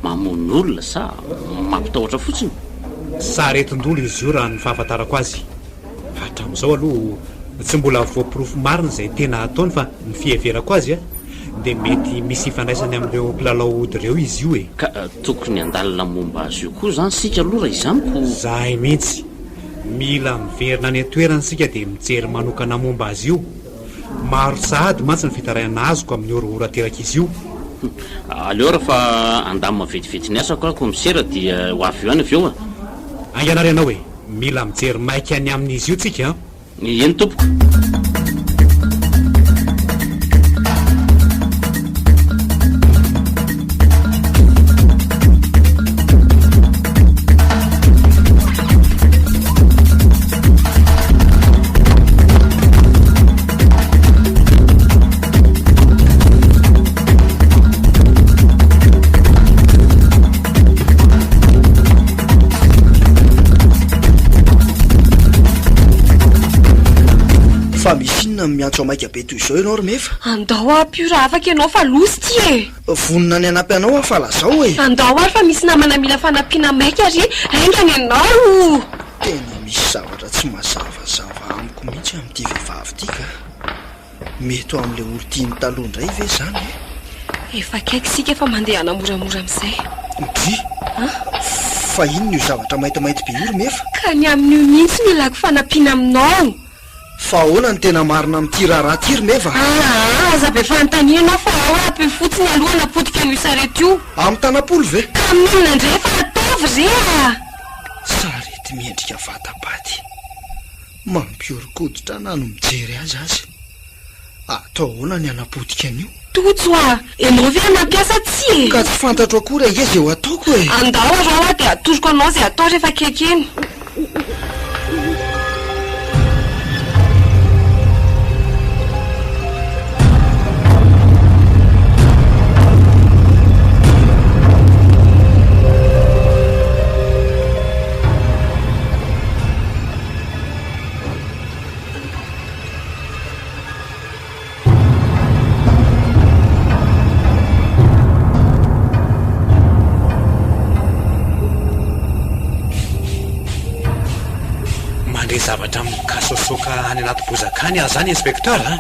Mamono olona sa mampitahotra fotsiny? Saretin-dolo izy io raha ny fahafantarako azy. Hatramin'izao aloha tsy mbola voaporofo marina izay tena ataony fa ny fiheverako azy dia mety misy ifandraisany amin'ireo mpilalao ody ireo izy io e. Ka tokony handalina momba azy io koa izany isika aloha raha izany ko. Zahay mihitsy. Mila miverina any an-toerana isika dia mijery manokana momba azy io. Maro sahady mantsy ny fitarainana azoko amin'ny horohoro aterak'izy io. Aleo ary fa handamina vetivety ny asako aho kaomisera dia ho avy eo ihany avy eo a. Haingana ary ianao e. Mila mijery maika ny amin'izy io tsika an! Eny tompoko. Fa misy inona no miantso maika be toy izao ianao ry Mefa? Andao ampio raha afaka ianao fa loza ity e! Vonona ny hanampy anao aho fa lazao e! Andao ary fa misy namana mila fanampiana maika ary haingana ianao! Tena misy zavatra tsy mazavazava amiko mihitsy amin'ity vehivavy ity ka! Mety ho amin'ilay olon-tiany taloha indray ve izany e? Efa akaiky isika fa mandehana moramora amin'izay. Dry! Fa inona io zavatra maintimainty be io ry Mefa? Ka ny amin'io mihitsy no ilako fanampiana aminao. Fa ahoana no tena marina amin'ity raharaha ity ry Meva? Aa! Aza be fanontaniana ianao fa ao ampio fotsiny aloha hanapotika an'io sarety io. Amin'ny tanam-polo ve? Ka amin'inona indray fa ataovy re a! Sarety miendrika vata-paty. Mampihoron-koditra na ny mijery azy aza. Atao ahoana ny hanapotika an'io? Tojo a! Ianao ve hanampy ahy sa tsia e? Ka tsy fantatro akory ange izay ho ataoko e! Andao arao aho dia atoroko anao izay atao rehefa akaiky eny. Mandre zavatra mikasika. mikasoasoaka any anaty bozaka any aho izany inspecteur a!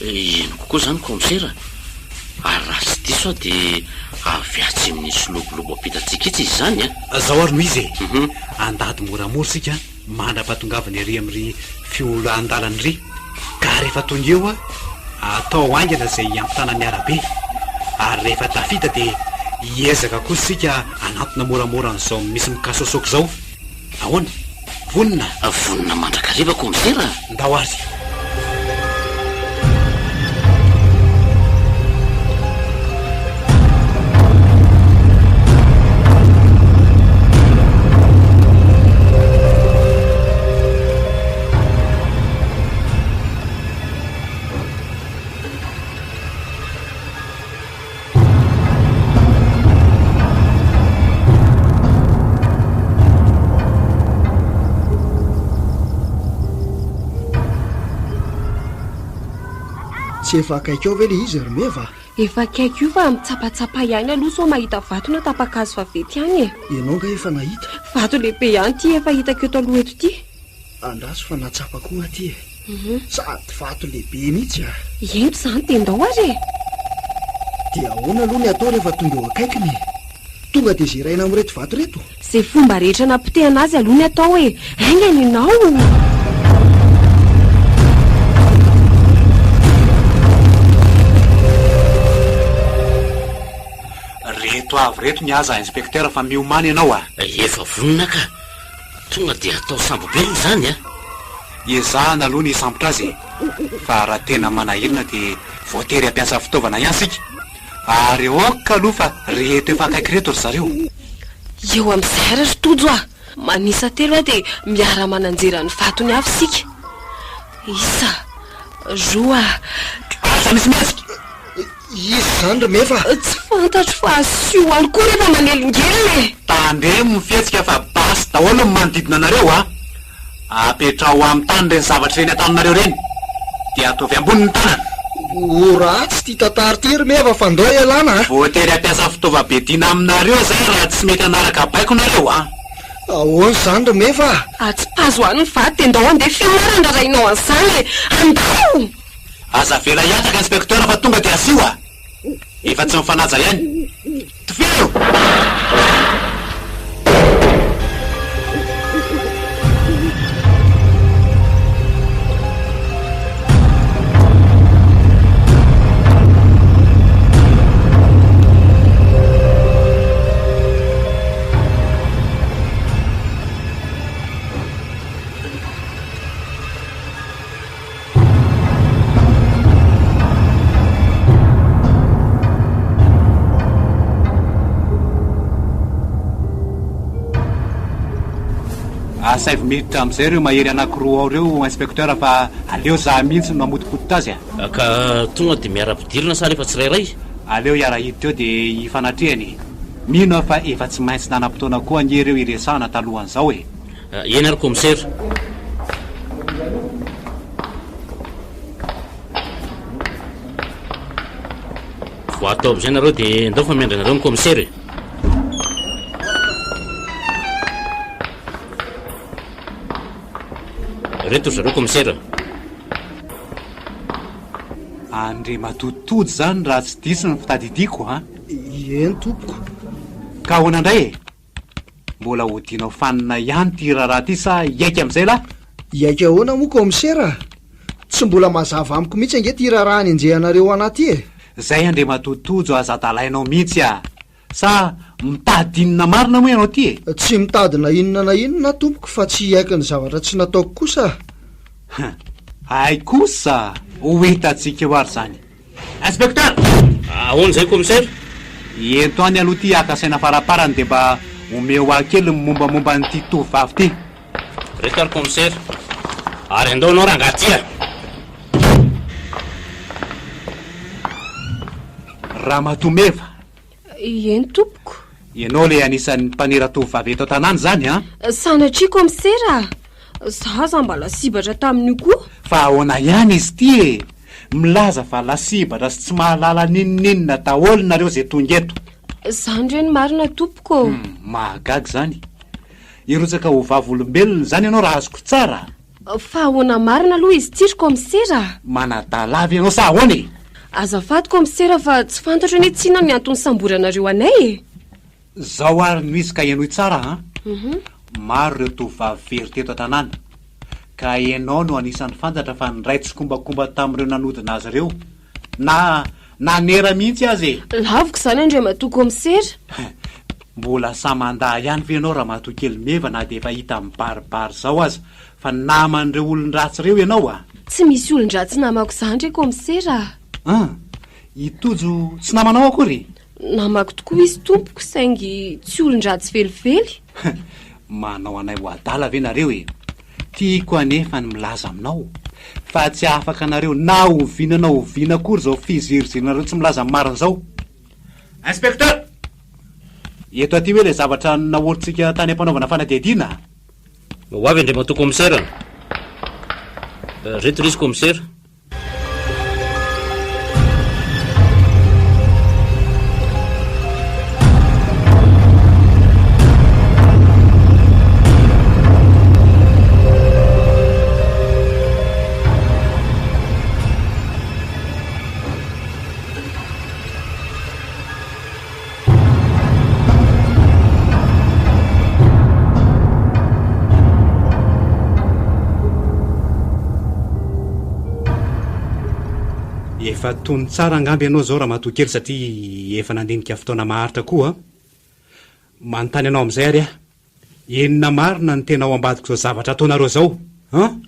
Henoko koa izany kaomisera, ary raha tsy diso aho dia avy atsy amin'ny solobolobo ampitantsika etsy izy izany a! Zao ary no izy e! Andady moramora isika mandra-pahatongavany ery amin'ry fiholan-dalana iry, ka rehefa tonga eo atao haingana izay hiampitana ny arabe, ary rehefa tafita dia hiezaka kosa isika hanantona moramora an'izao misy mikasoasoaka izao. Ahoana? Vonona? Vonona mandrakariva Kaomisera a! Ndao ary! Tsy efa akaiky ao ve le izy ry Meva? Efa akaiky io fa mitsapatsapa ihany aloha sao mahita vato na tapa-kazo vaventy ihany e. Ianao nga efa nahita? Vato lehibe ihany ity efa hitako eto aloha eto ity. Andraso fa nahatsapa koa aty e. Sady vato lehibe mihitsy a! Ento izany dia ndao ary e! Dia ahoana aloha ny atao rehefa tonga eo akaikiny e? Tonga dia zeraina amin'ireto vato ireto? Izay fomba rehetra anapotehana azy aloha ny atao e! Haingana ianao! Reto avy reto ny aza inspecteur fa miomàna ianao a! Efa vonona ka! Tonga dia atao sambo-belona izany a! Ezahana aloha ny hisambotra azy e! Fa raha tena manahirana dia voatery hampiasa fitaovana ihany isika. Ary ok aloha fa reto efa akaiky reto ry zareo. Eo amin'izay ary ry Tojo a! Manisa telo aho dia miara-mananjera ny vatony avy isika. Isa, roa. Aza misy mihetsika! Iza izany ry Mefa? Tsy fantatro fa asio any koa rehefa manelingelina e! Tandremo ny fihetsika fa basy daholo ny manodidina anareo a! Apetraho amin'ny tany ireny zavatra ireny ataonareo ireny, dia ataovy ambony ny tanana. Ho ratsy ity tantara ity ry Meva fa ndao ialana a! Voatery hampiasa fitaovam-piadiana aminareo izay raha tsy mety hanaraka baiko nareo a! Ahoana izany ry Meva a? Atsipazo any ny vato dia ndao handeha fiara handrarainao an'izany e! Andao! Aza avela hihataka inspecteur fa tonga dia asio a! Efa tsy mifanaja ihany. Tifiro! Asaivo miditra amin'izay ireo mahery anankiroa ao ireo inspecteur fa aleo za mihitsy no mamotipotitra azy a! Ka tonga dia miara-pidirina sa alefa tsirairay? Aleo hiara-hiditra eo dia hifanatrehana e! Mino aho fa efa tsy maintsy nanam-potoana koa anie ireo hiresahana talohan'izao e! Eny ary kaomisera. Voato amin'izay nareo dia ndao fa miandry anareo ny kaomisera e. Reto ry zareo kaomisera. Andriamatoa Tojo izany raha tsy diso ny fitadidiako an! Eny tompoko. Ka ahoana indray e? Mbola hodianao fanina ihany ity raharaha ity sa hiaiky amin'izay lahy? Hiaiky ahoana moa kaomisera a? Tsy mbola mazava amiko mihitsy ange ity raharaha nenjehanareo anà ity e! Zay Andriamatoa Tojo aza adalainao mihitsy a! Sa mitady inona marina moa ianao ity e? Tsy mitady na inona na inona aho tompoko fa tsy hiaiky ny zavatra tsy nataoko kosa a! Hein! Hay kosa! Ho hitantsika eo ary izany. Inspecteur! Ahoana izay commissaire? Ento any aloha ity haka saina faraparany dia mba omeo ahy kely ny mombamomba an'ity tovovavy ity. Reto ary commissaire. Ary andao ianao rangahy ty a! Ramatoa Meva! Eny tompoko. Ianao ilay anisan'ny mpanera tovovavy eto an-tanàna izany an? Sanatria commissaire a! Za aza mba lasibatra tamin'io koa. Fa ahoana ihany izy ity e? Milaza fa lasibatra sy tsy mahalala n'inon'inona daholo nareo izay tonga eto. Zany re ny marina tompoko ô. Mahagaga izany. Hirotsaka ho vavolombelona izany ianao raha azoko tsara? Fa ahoana marina aloha izy ity ry kaomisera a? Manadala ve ianao sa ahoana e? Azafady kaomisera fa tsy fantatro anie tsinona ny antony nisamboranareo anay e! Zao ary no izy ka henoy tsara an! Maro ireo tovovavy very teto an-tanàna, ka ianao no anisan'ny fantatra fa niray tsikombakomba tamin'ireo nanodina azy ireo, na nanera mihitsy aza e! Laviko izany Andriamatoa Kaomisera. Mbola sahy mandà ihany ve ianao Ramatoa kely Meva na dia efa hita mibaribary izao aza fa naman'ireo olon-dratsy ireo ianao a? Tsy misy olon-dratsy namako izany re Kaomisera a! An! I Tojo tsy namanao akory? Namako tokoa izy tompoko saingy tsy olon-dratsy velively. Manao anay ho adala ve nareo e? Tiako anefa ny milaza aminao fa tsy afaka anareo na oviana na oviana akory izao fizirizirinareo tsy milaza ny marina izao. Inspecteur! Eto aty hoe ilay zavatra naorintsika tany am-panaovana fanadihadiana? Ho avy Andriamatoa Kaomisera. Reto ry izy Kaomisera. Efa tony tsara angamba ianao izao ramatoa kely satria efa nandinika fotoana maharitra koa an! Manontany anao amin'izay ary aho, inona marina no tena ao ambadik'izao zavatra ataonareo izao an?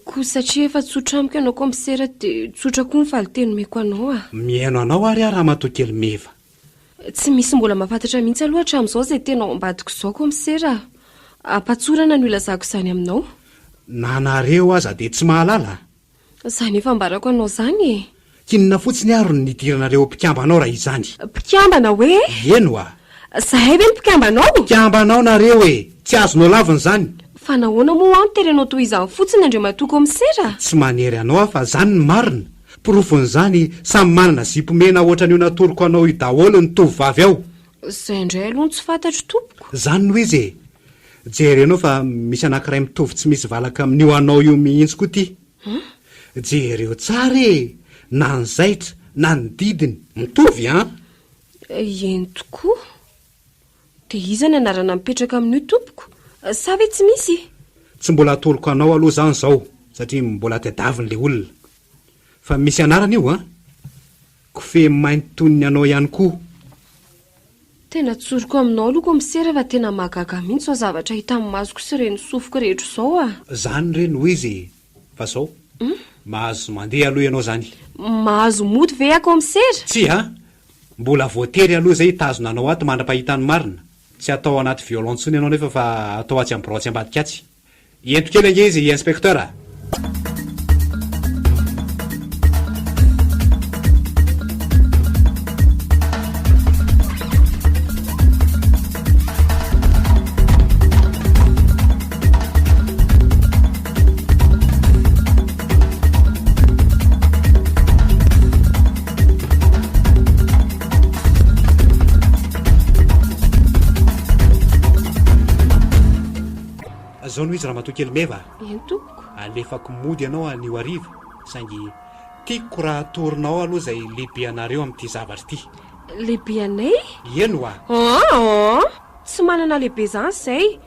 Koa satria efa tsotra amiko ianao kaomisera dia tsotra koa ny valinteny omeko anao a! Mihaino anao ary aho ramatoa kely Meva. Tsy misy mbola mahafantatra mihitsy aloha hatramin'izao izay tena ao ambadiko izao kaomisera a! Ampatsorana no ilazako izany aminao. Na nareo aza dia tsy mahalala? Izany efa ambarako anao izany e! K'inona fotsiny ary no nidiranareo ho mpikambana ao raha izany? Mpikambana hoe? Eny oa! Zahay ve no mpikambana ao? Mpikambana ao nareo e! Tsy azonao lavina izany! Fa nahoana moa aho no terenao toy izany fotsiny Andriamatoa Kaomisera? Tsy manery anao aho fa izany no marina! Porofon'izany, samy manana zipo mena ohatran'io natoroko anao io daholo ny tovovavy ao! Izay indray aloha no tsy fantatro tompoko. Izany no izy e! Jerenao fa misy anankiray mitovy tsy misy valaka amin'io anao io mihitsy koa ity. Jereo tsara e! Na ny zaitra, na ny didiny, mitovy an! Eny tokoa. Dia iza ny anarana mipetraka amin'io tompoko? Sa ve tsy misy? Tsy mbola atoroko anao aloha izany izao satria mbola tadiaviny ilay olona. Fa misy anarana io an! Kofehy mainty toy ny anao ihany koa. Tena tsoriko aminao aloha komisera fa tena mahagaga mihitsy izao zavatra hitan'ny masoko sy ren'ny sofiko rehetra izao a! Zany re no izy e! Fa zao, mahazo mandeha aloha ianao zany. Mahazo mody ve aho komisera? Tsia a! Mbola voatery aloha izay hitazona anao ato mandra-pahita ny marina. Tsy atao anaty violon intsony ianao nefa fa atao atsy amin'ny birao atsy ambadika atsy. Ento kely ange izy inspecteur a! Zao no izy ramatoa kely Meva a! Eny tompoko. Alefako mody ianao anio hariva, saingy tiako raha atoronao aloha izay lehibe anareo amin'ity zavatra ity. Lehibe anay? Eny oa! Aa! Tsy manana lehibe izany izay.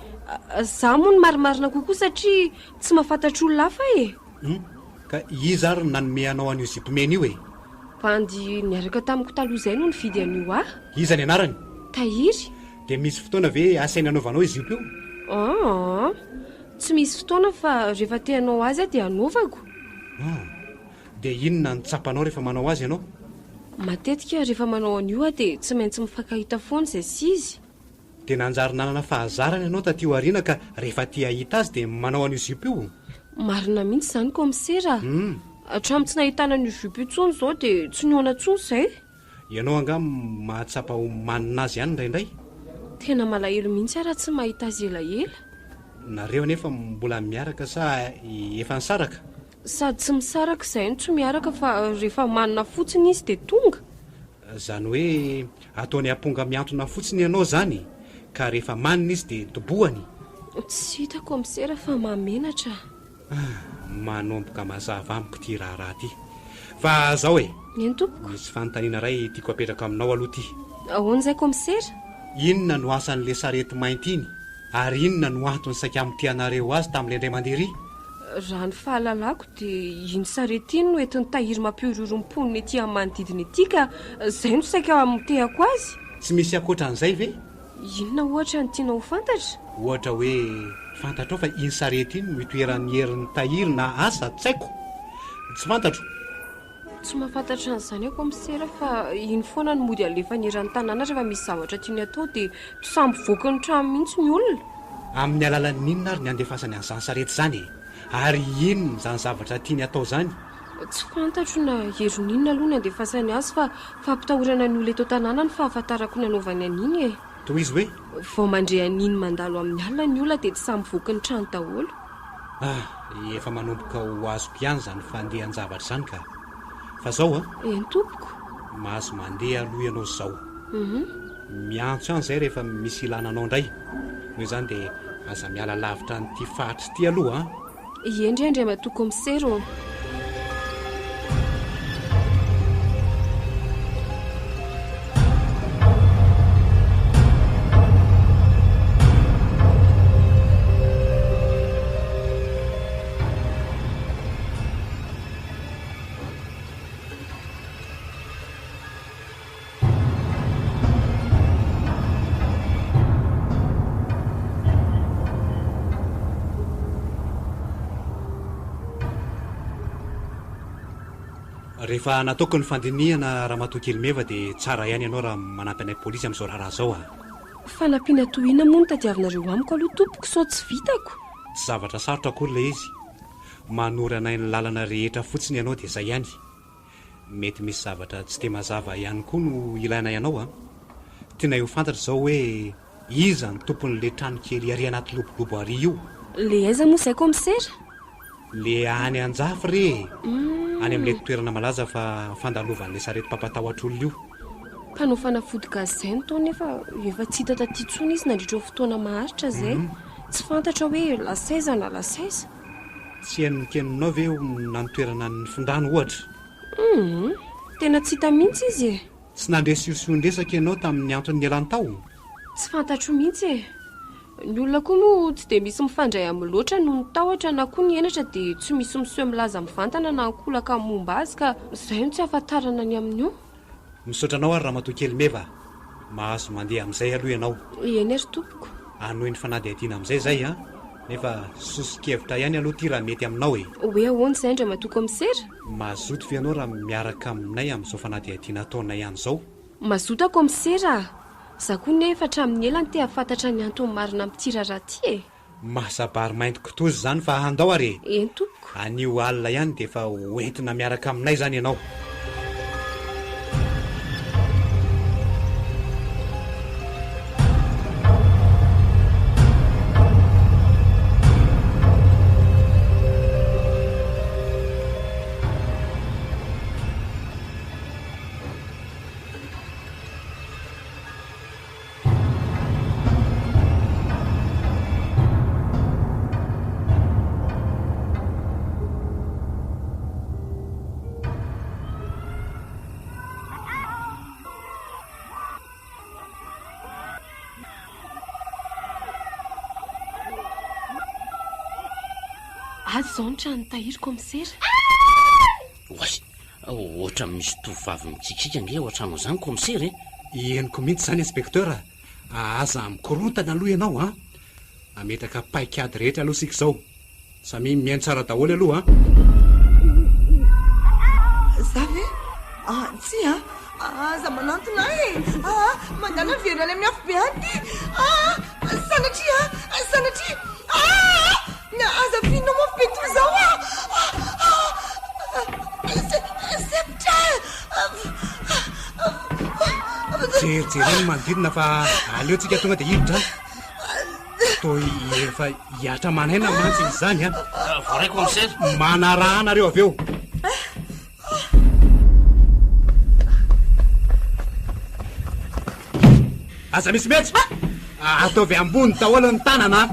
Za moa no marimarina kokoa satria tsy mahafantatra olona hafa e! Hum! Ka iza ary no nanome anao an'io zipo mena io e? Bandy niaraka tamiko taloha izay no nividy an'io ahy. Iza ny anarany? Tahiry. Dia misy fotoana ve asainy anaovanao io zipo io? Aa! Tsy misy fotoana fa rehefa te hanao azy aho dia anaovako. Hum! Dia inona no tsapanao rehefa manao azy ianao? Matetika rehefa manao an'io aho dia tsy maintsy mifankahita foana izay sy izy. Dia nanjary nanana fahazarana ianao taty aoriana ka rehefa te hahita azy dia manao an'io zipo io? Marina mihitsy izany kaomisera a! Hatramin'ny tsy nahitana an'io zipo io intsony izao dia tsy nihaona intsony izay. Ianao angaha mahatsapa ho manina azy ihany indraindray? Tena malahelo mihitsy aho raha tsy mahita azy elaela. Nareo anefa mbola miaraka sa efa nisaraka? Sady tsy misaraka izahay no tsy miaraka fa rehefa manina fotsiny izy dia tonga. Izany hoe ataony amponga mihantona fotsiny ianao izany ka rehefa manina izy dia dobohany? Tsy hita kaomisera fa mahamenatra. Ah, manomboka mazava amiko ity raharaha ity. Fa zao e. Eny tompoko. Misy fanontaniana iray tiako apetraka aminao aloha ity. Ahoana izay kaomisera? Inona no asan'ilay sarety mainty iny ary inona no antony saika hamotehanareo azy tamin'ilay indray mandeha ery? Raha ny fahalalako dia iny sarety iny no entin'i Tahiry mampihorohoro ny mponina ety amin'ny manodidina ety ka izay no saika hamotehako azy. Tsy misy ankoatran'izay ve? Inona ohatra no tianao ho fantatra? Ohatra hoe fantatrao fa iny sarety iny no itoeran'ny herin'i Tahiry na asa, tsy haiko. Tsy fantatro. Tsy mahafantatra an'izany aho kaomisera fa iny foana no mody alefany eran'ny tanàna rehefa misy zavatra tiany atao dia tsy sahy mivoaka ny trano mihitsy ny olona. Amin'ny alalan'ny inona ary ny andefasany an'izany sarety izany e? Ary inona izany zavatra tiany atao izany? Tsy fantatro na herin'inona aloha ny andefasany azy fa fampitahorana ny olona eto an-tanàna no fahafantarako ny anaovany an'iny e. Tohizo hoe. Vao mandre an'iny mandalo amin'ny alina ny olona dia tsy sahy mivoaka ny trano daholo. Ah, efa manomboka ho azoko ihany izany fandehan-javatra izany ka. Fa zao an. Eny tompoko. Mahazo mandeha aloha ianao izao. Miantso ihany izay rehefa misy ilana anao indray. Noho izany dia aza miala lavitra an'ity faritra ity aloha an. Eny re Andriamatoa Kaomisera ô. Rehefa nataoko ny fandinihana Ramatoa Kelimeva dia tsara ihany ianao raha manampy anay polisy amin'izao raharaha izao a! Fanampiana toy inona moa no tadiavinareo amiko aloha tompoko sao tsy vitako? Tsy zavatra sarotra akory ilay izy. Manoro anay ny lalana rehetra fotsiny ianao dia izay ihany. Mety misy zavatra tsy dia mazava ihany koa no ilainay anao an! Tianay ho fantatra izao hoe iza no tompon'le trano kely ary anaty lobolobo ary io? Le aiza moa izay kaomisera? Le any Anjafy re e! Any amin'ilay toerana malaza fa fandalovan'ilay sarety mpampatahotra olona io. Mpanao fanafody gasy izay no tao nefa efa tsy hita taty intsony izy nandritra ny fotoana maharitra izay. Tsy fantatra hoe lasa aiza na lasa aiza. Tsy henonkenonao ve na ny toerana nifindrany ohatra? Humm, tena tsy hita mihitsy izy e! Tsy nandre siosion-dresaka ianao tamin'ny antony nialany tao? Tsy fantatro mihitsy e! Ny olona koa moa tsy dia misy mifandray aminy loatra noho ny tahotra na koa ny henatra dia tsy misy miseho milaza mivantana na ankolaka ny momba azy ka izay no tsy ahafantarana ny amin'io. Misaotra anao ary Ramatoa kely Meva a! Mahazo mandeha amin'izay aloha ianao. Eny ry tompoko. Hanohy ny fanadihadiana amin'izay izay an! Nefa soso-kevitra ihany aloha ity raha mety aminao e! Hoe ahoana izay Andriamatoa Kaomisera? Mazoto ve ianao raha miaraka aminay amin'izao fanadihadiana ataonay any izao? Mazoto aho Kaomisera a! Za koa nefa hatramin'ny ela no te hahafantatra ny antony marina amin'ity raharaha ity e! Masa-bary mainty kitoza izany fa handao ary e! Eny tompoko. Anio alina ihany dia efa ho entina miaraka aminay izany ianao. Ato izao ny tranon'i Tahiry kaomisera. Oay! Ohatran'ny misy tovovavy mikikiaka ange ao an-trano ao izany kaomisera e! Henoko mihitsy izany inspecteur a! Aza mikorontana aloha ianao an! Hametraka paik'ady rehetra aloha isika izao. Samia mihaino tsara daholo aloha an! Za ve? Ah, tsia an! Aza manantona ahy e! Ah, mandàna miverina any amin'ny afobe any ity! Ah, sanatria an! Sanatria! Ah! Aza fihinao mafy be toy izao ah! Ah! Sempotra! Jerijereo ny manodidina fa aleo tsika tonga dia hiditra an! Toa efa hihatra aman'aina mantsy izy izany an! Voaray commissaire. Manaraha anareo avy eo. Aza misy mihetsika! Ataovy ambony daholo ny tanana an!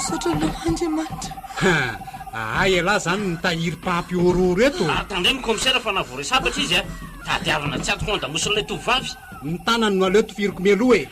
Misaotra anao Andriamanitra. Ha! Ahay ialahy izany mitahiry mpampihorohoro eto. Ah, tandremo commissaire fa na voaresabatra izy a, tadiavina tsy ato an-damosin'ilay tovovavy. Ny tanany no aleo tifiriko mialoha e!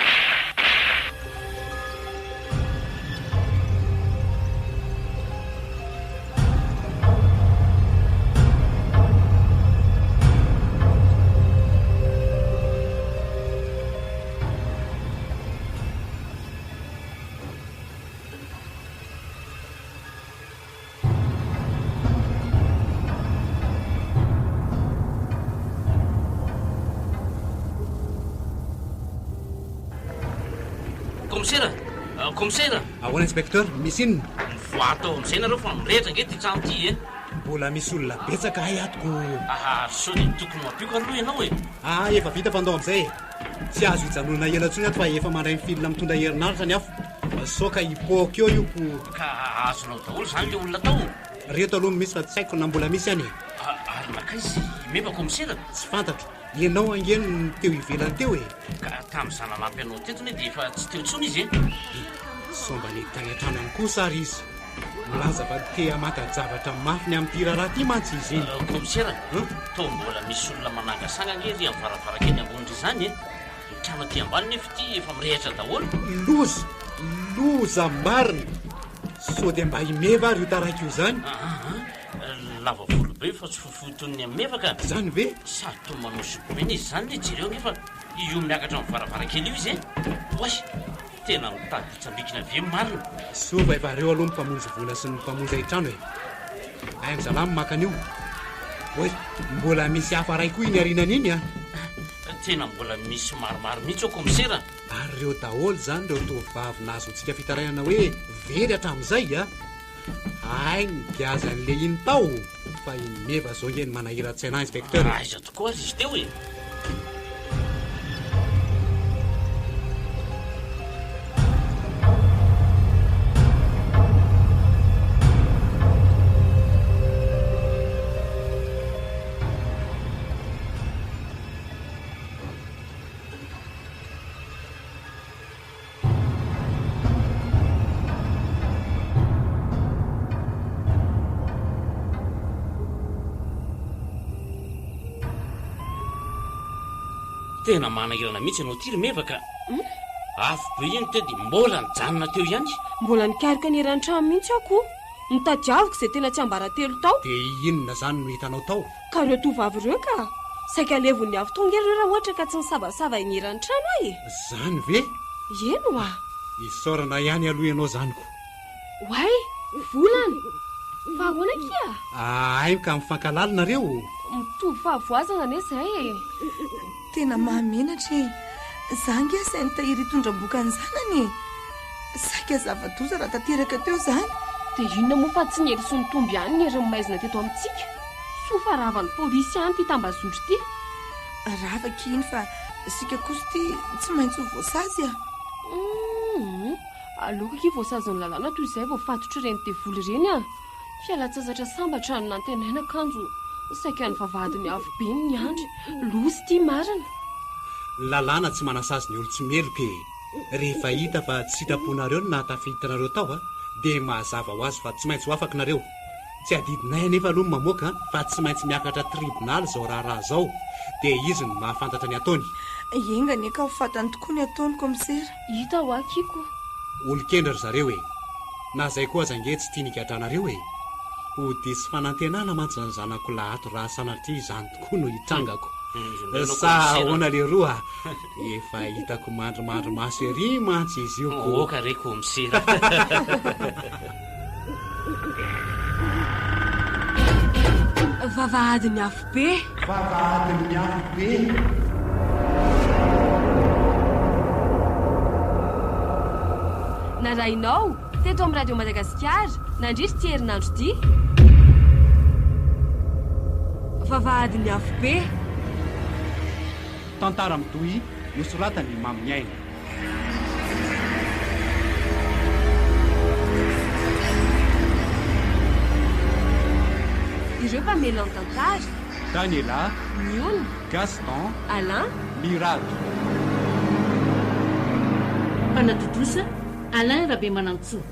Kaomisera! Kaomisera! Ahoana inspecteur, misy inona? Mivoaha tao amin'izay nareo fa mirehitra ange ity trano ity e! Mbola misy olona betsaka hay ato ko! Ary sao dia tokony ho ampiako aloha ianao e! Ah, efa vita fa ndao amin'izay e! Tsy azo ijanonana ela intsony ato fa efa mandray ny fil mitondra herinaratra ny afo. Sao ka hipoaka eo io ko. Ka azonao daholo izany ilay olona tao? Reto aloha no misy fa tsy haiko na mbola misy any e. Ary nankaiza i Meva kaomisera? Tsy fantatro. Ianao ange no teo ivelany teo e. Ka tamin'izaho nanampy anao teto anie dia efa tsy teo intsony izy e. Sao mba niditra any an-trano any kosa ary izy. Milaza fa te hamanta-javatra mafy ny amin'ity raharaha ity mantsy izy iny. Kaomisera, toa mbola misy olona manangasanga ange ery amin'ny varavarankely ambony ery izany e. Ny trano aty ambany nefa ity efa mirehitra daholo. Loza! Loza marina! Sao dia mba i Meva ary io taraiky io izany? Aa, lava volo be fa tsy fohifohy toy ny an'i Meva ka. Izany ve? Sady toa manao zipo mena izy izany le, jereo ange fa io miakatra amin'ny varavarankely io izy e! Oay! Tena mitady hitsambikina avy eo marina. Soa fa efa reo aloha ny mpamonjy vola sy ny mpamonjy haintrano e! Hain-dry zalahy ny maka an'io. Oay! Mbola misy hafa ray koa iny arinany iny an! Tena mbola misy maromaro mihitsy ao kaomisera. Ary ireo daholo izany ireo tovovavy nahazoantsika fitarainana hoe very hatramin'izay a! Hay ny giazan'le iny tao fa i Meva zao nge no manahiran-tsaina ahy inspecteur e! Aiza tokoa ary izy teo e! Tena manahirana mihitsy ianao ity ry Meva ka. Afo be iny teo dia mbola nijanona teo ihany. Mbola nikaroka ny eran'ny trano mihitsy aho ko. Notadiaviko izay tena tsiambaratelo tao. Dia inona izany no hitanao tao? Ka ireo tovovavy ireo ka! Saika levon'ny afo tao ange ireo raha ohatra ka tsy nisavasava eny eran'ny trano aho e! Zany ve? Eny oa! Isaorana ihany aloha ianao zany ko! Oay! Volana! Fa ahoana akia? Ahay ka mifankahalala nareo? Mitovy fahavoazana anie izay e! Tena mahamenatra e! Za ange asain'i Tahiry hitondra boka ny zanany e! Saika zava-doza raha tanteraka teo izany. Dia inona moa fa tsy ny hery sy ny tombo ihany ny herin'ny maizina teto amintsika. Soa fa ravan'ny polisy ihany ity tambazotra ity. Rava akia iny fa isika kosa ity tsy maintsy ho voasazy a! Humm! Aleoko akia voasazin'ny lalàna toy izay voafatotr'ireny devoly ireny a! Fialan-tsasatra sambatra no nantenaina kanjo saika ny vavahadin'ny afobe no niandry. Loza ity marina! Ny lalàna tsy manasazy ny olon-tsy meloka e! Rehefa hita fa tsy sitraponareo no nahatafiditra anareo tao dia mazava ho azy fa tsy maintsy ho afaka nareo. Tsy adidinay anefa aloha ny mamoaka fa tsy maintsy miakatra tribonaly izao raharaha izao dia izy no mahafantatra ny ataony. Enga anie ka ho fantany tokoa ny ataony kaomisera. Hita hoa kiko. Olon-kendry ry zareo e! Na zay koa aza ange tsy tiany higadranareo e! Ho diso fanantenana mantsy zany zanako lahy ato raha sanatria izany tokoa no hitrangako. Sa ahoana leroa? Efa hitako mandrimandry maso ery mantsy izy io ko. Oka re komisera. Vavahadin'ny afobe. Vavahadin'ny afobe. Narahinao teto amin'ny Radio Madagasikara nandritra ity herinandro ity. Vavahadin'ny afobe. Tantara mitohy nosoratan'i Maminiaina. Ireo mpamelona ny tantara. Daniela. Miona. Gaston. Alain. Mirado. Mpanatontosa, Alain Rabemanantsoa.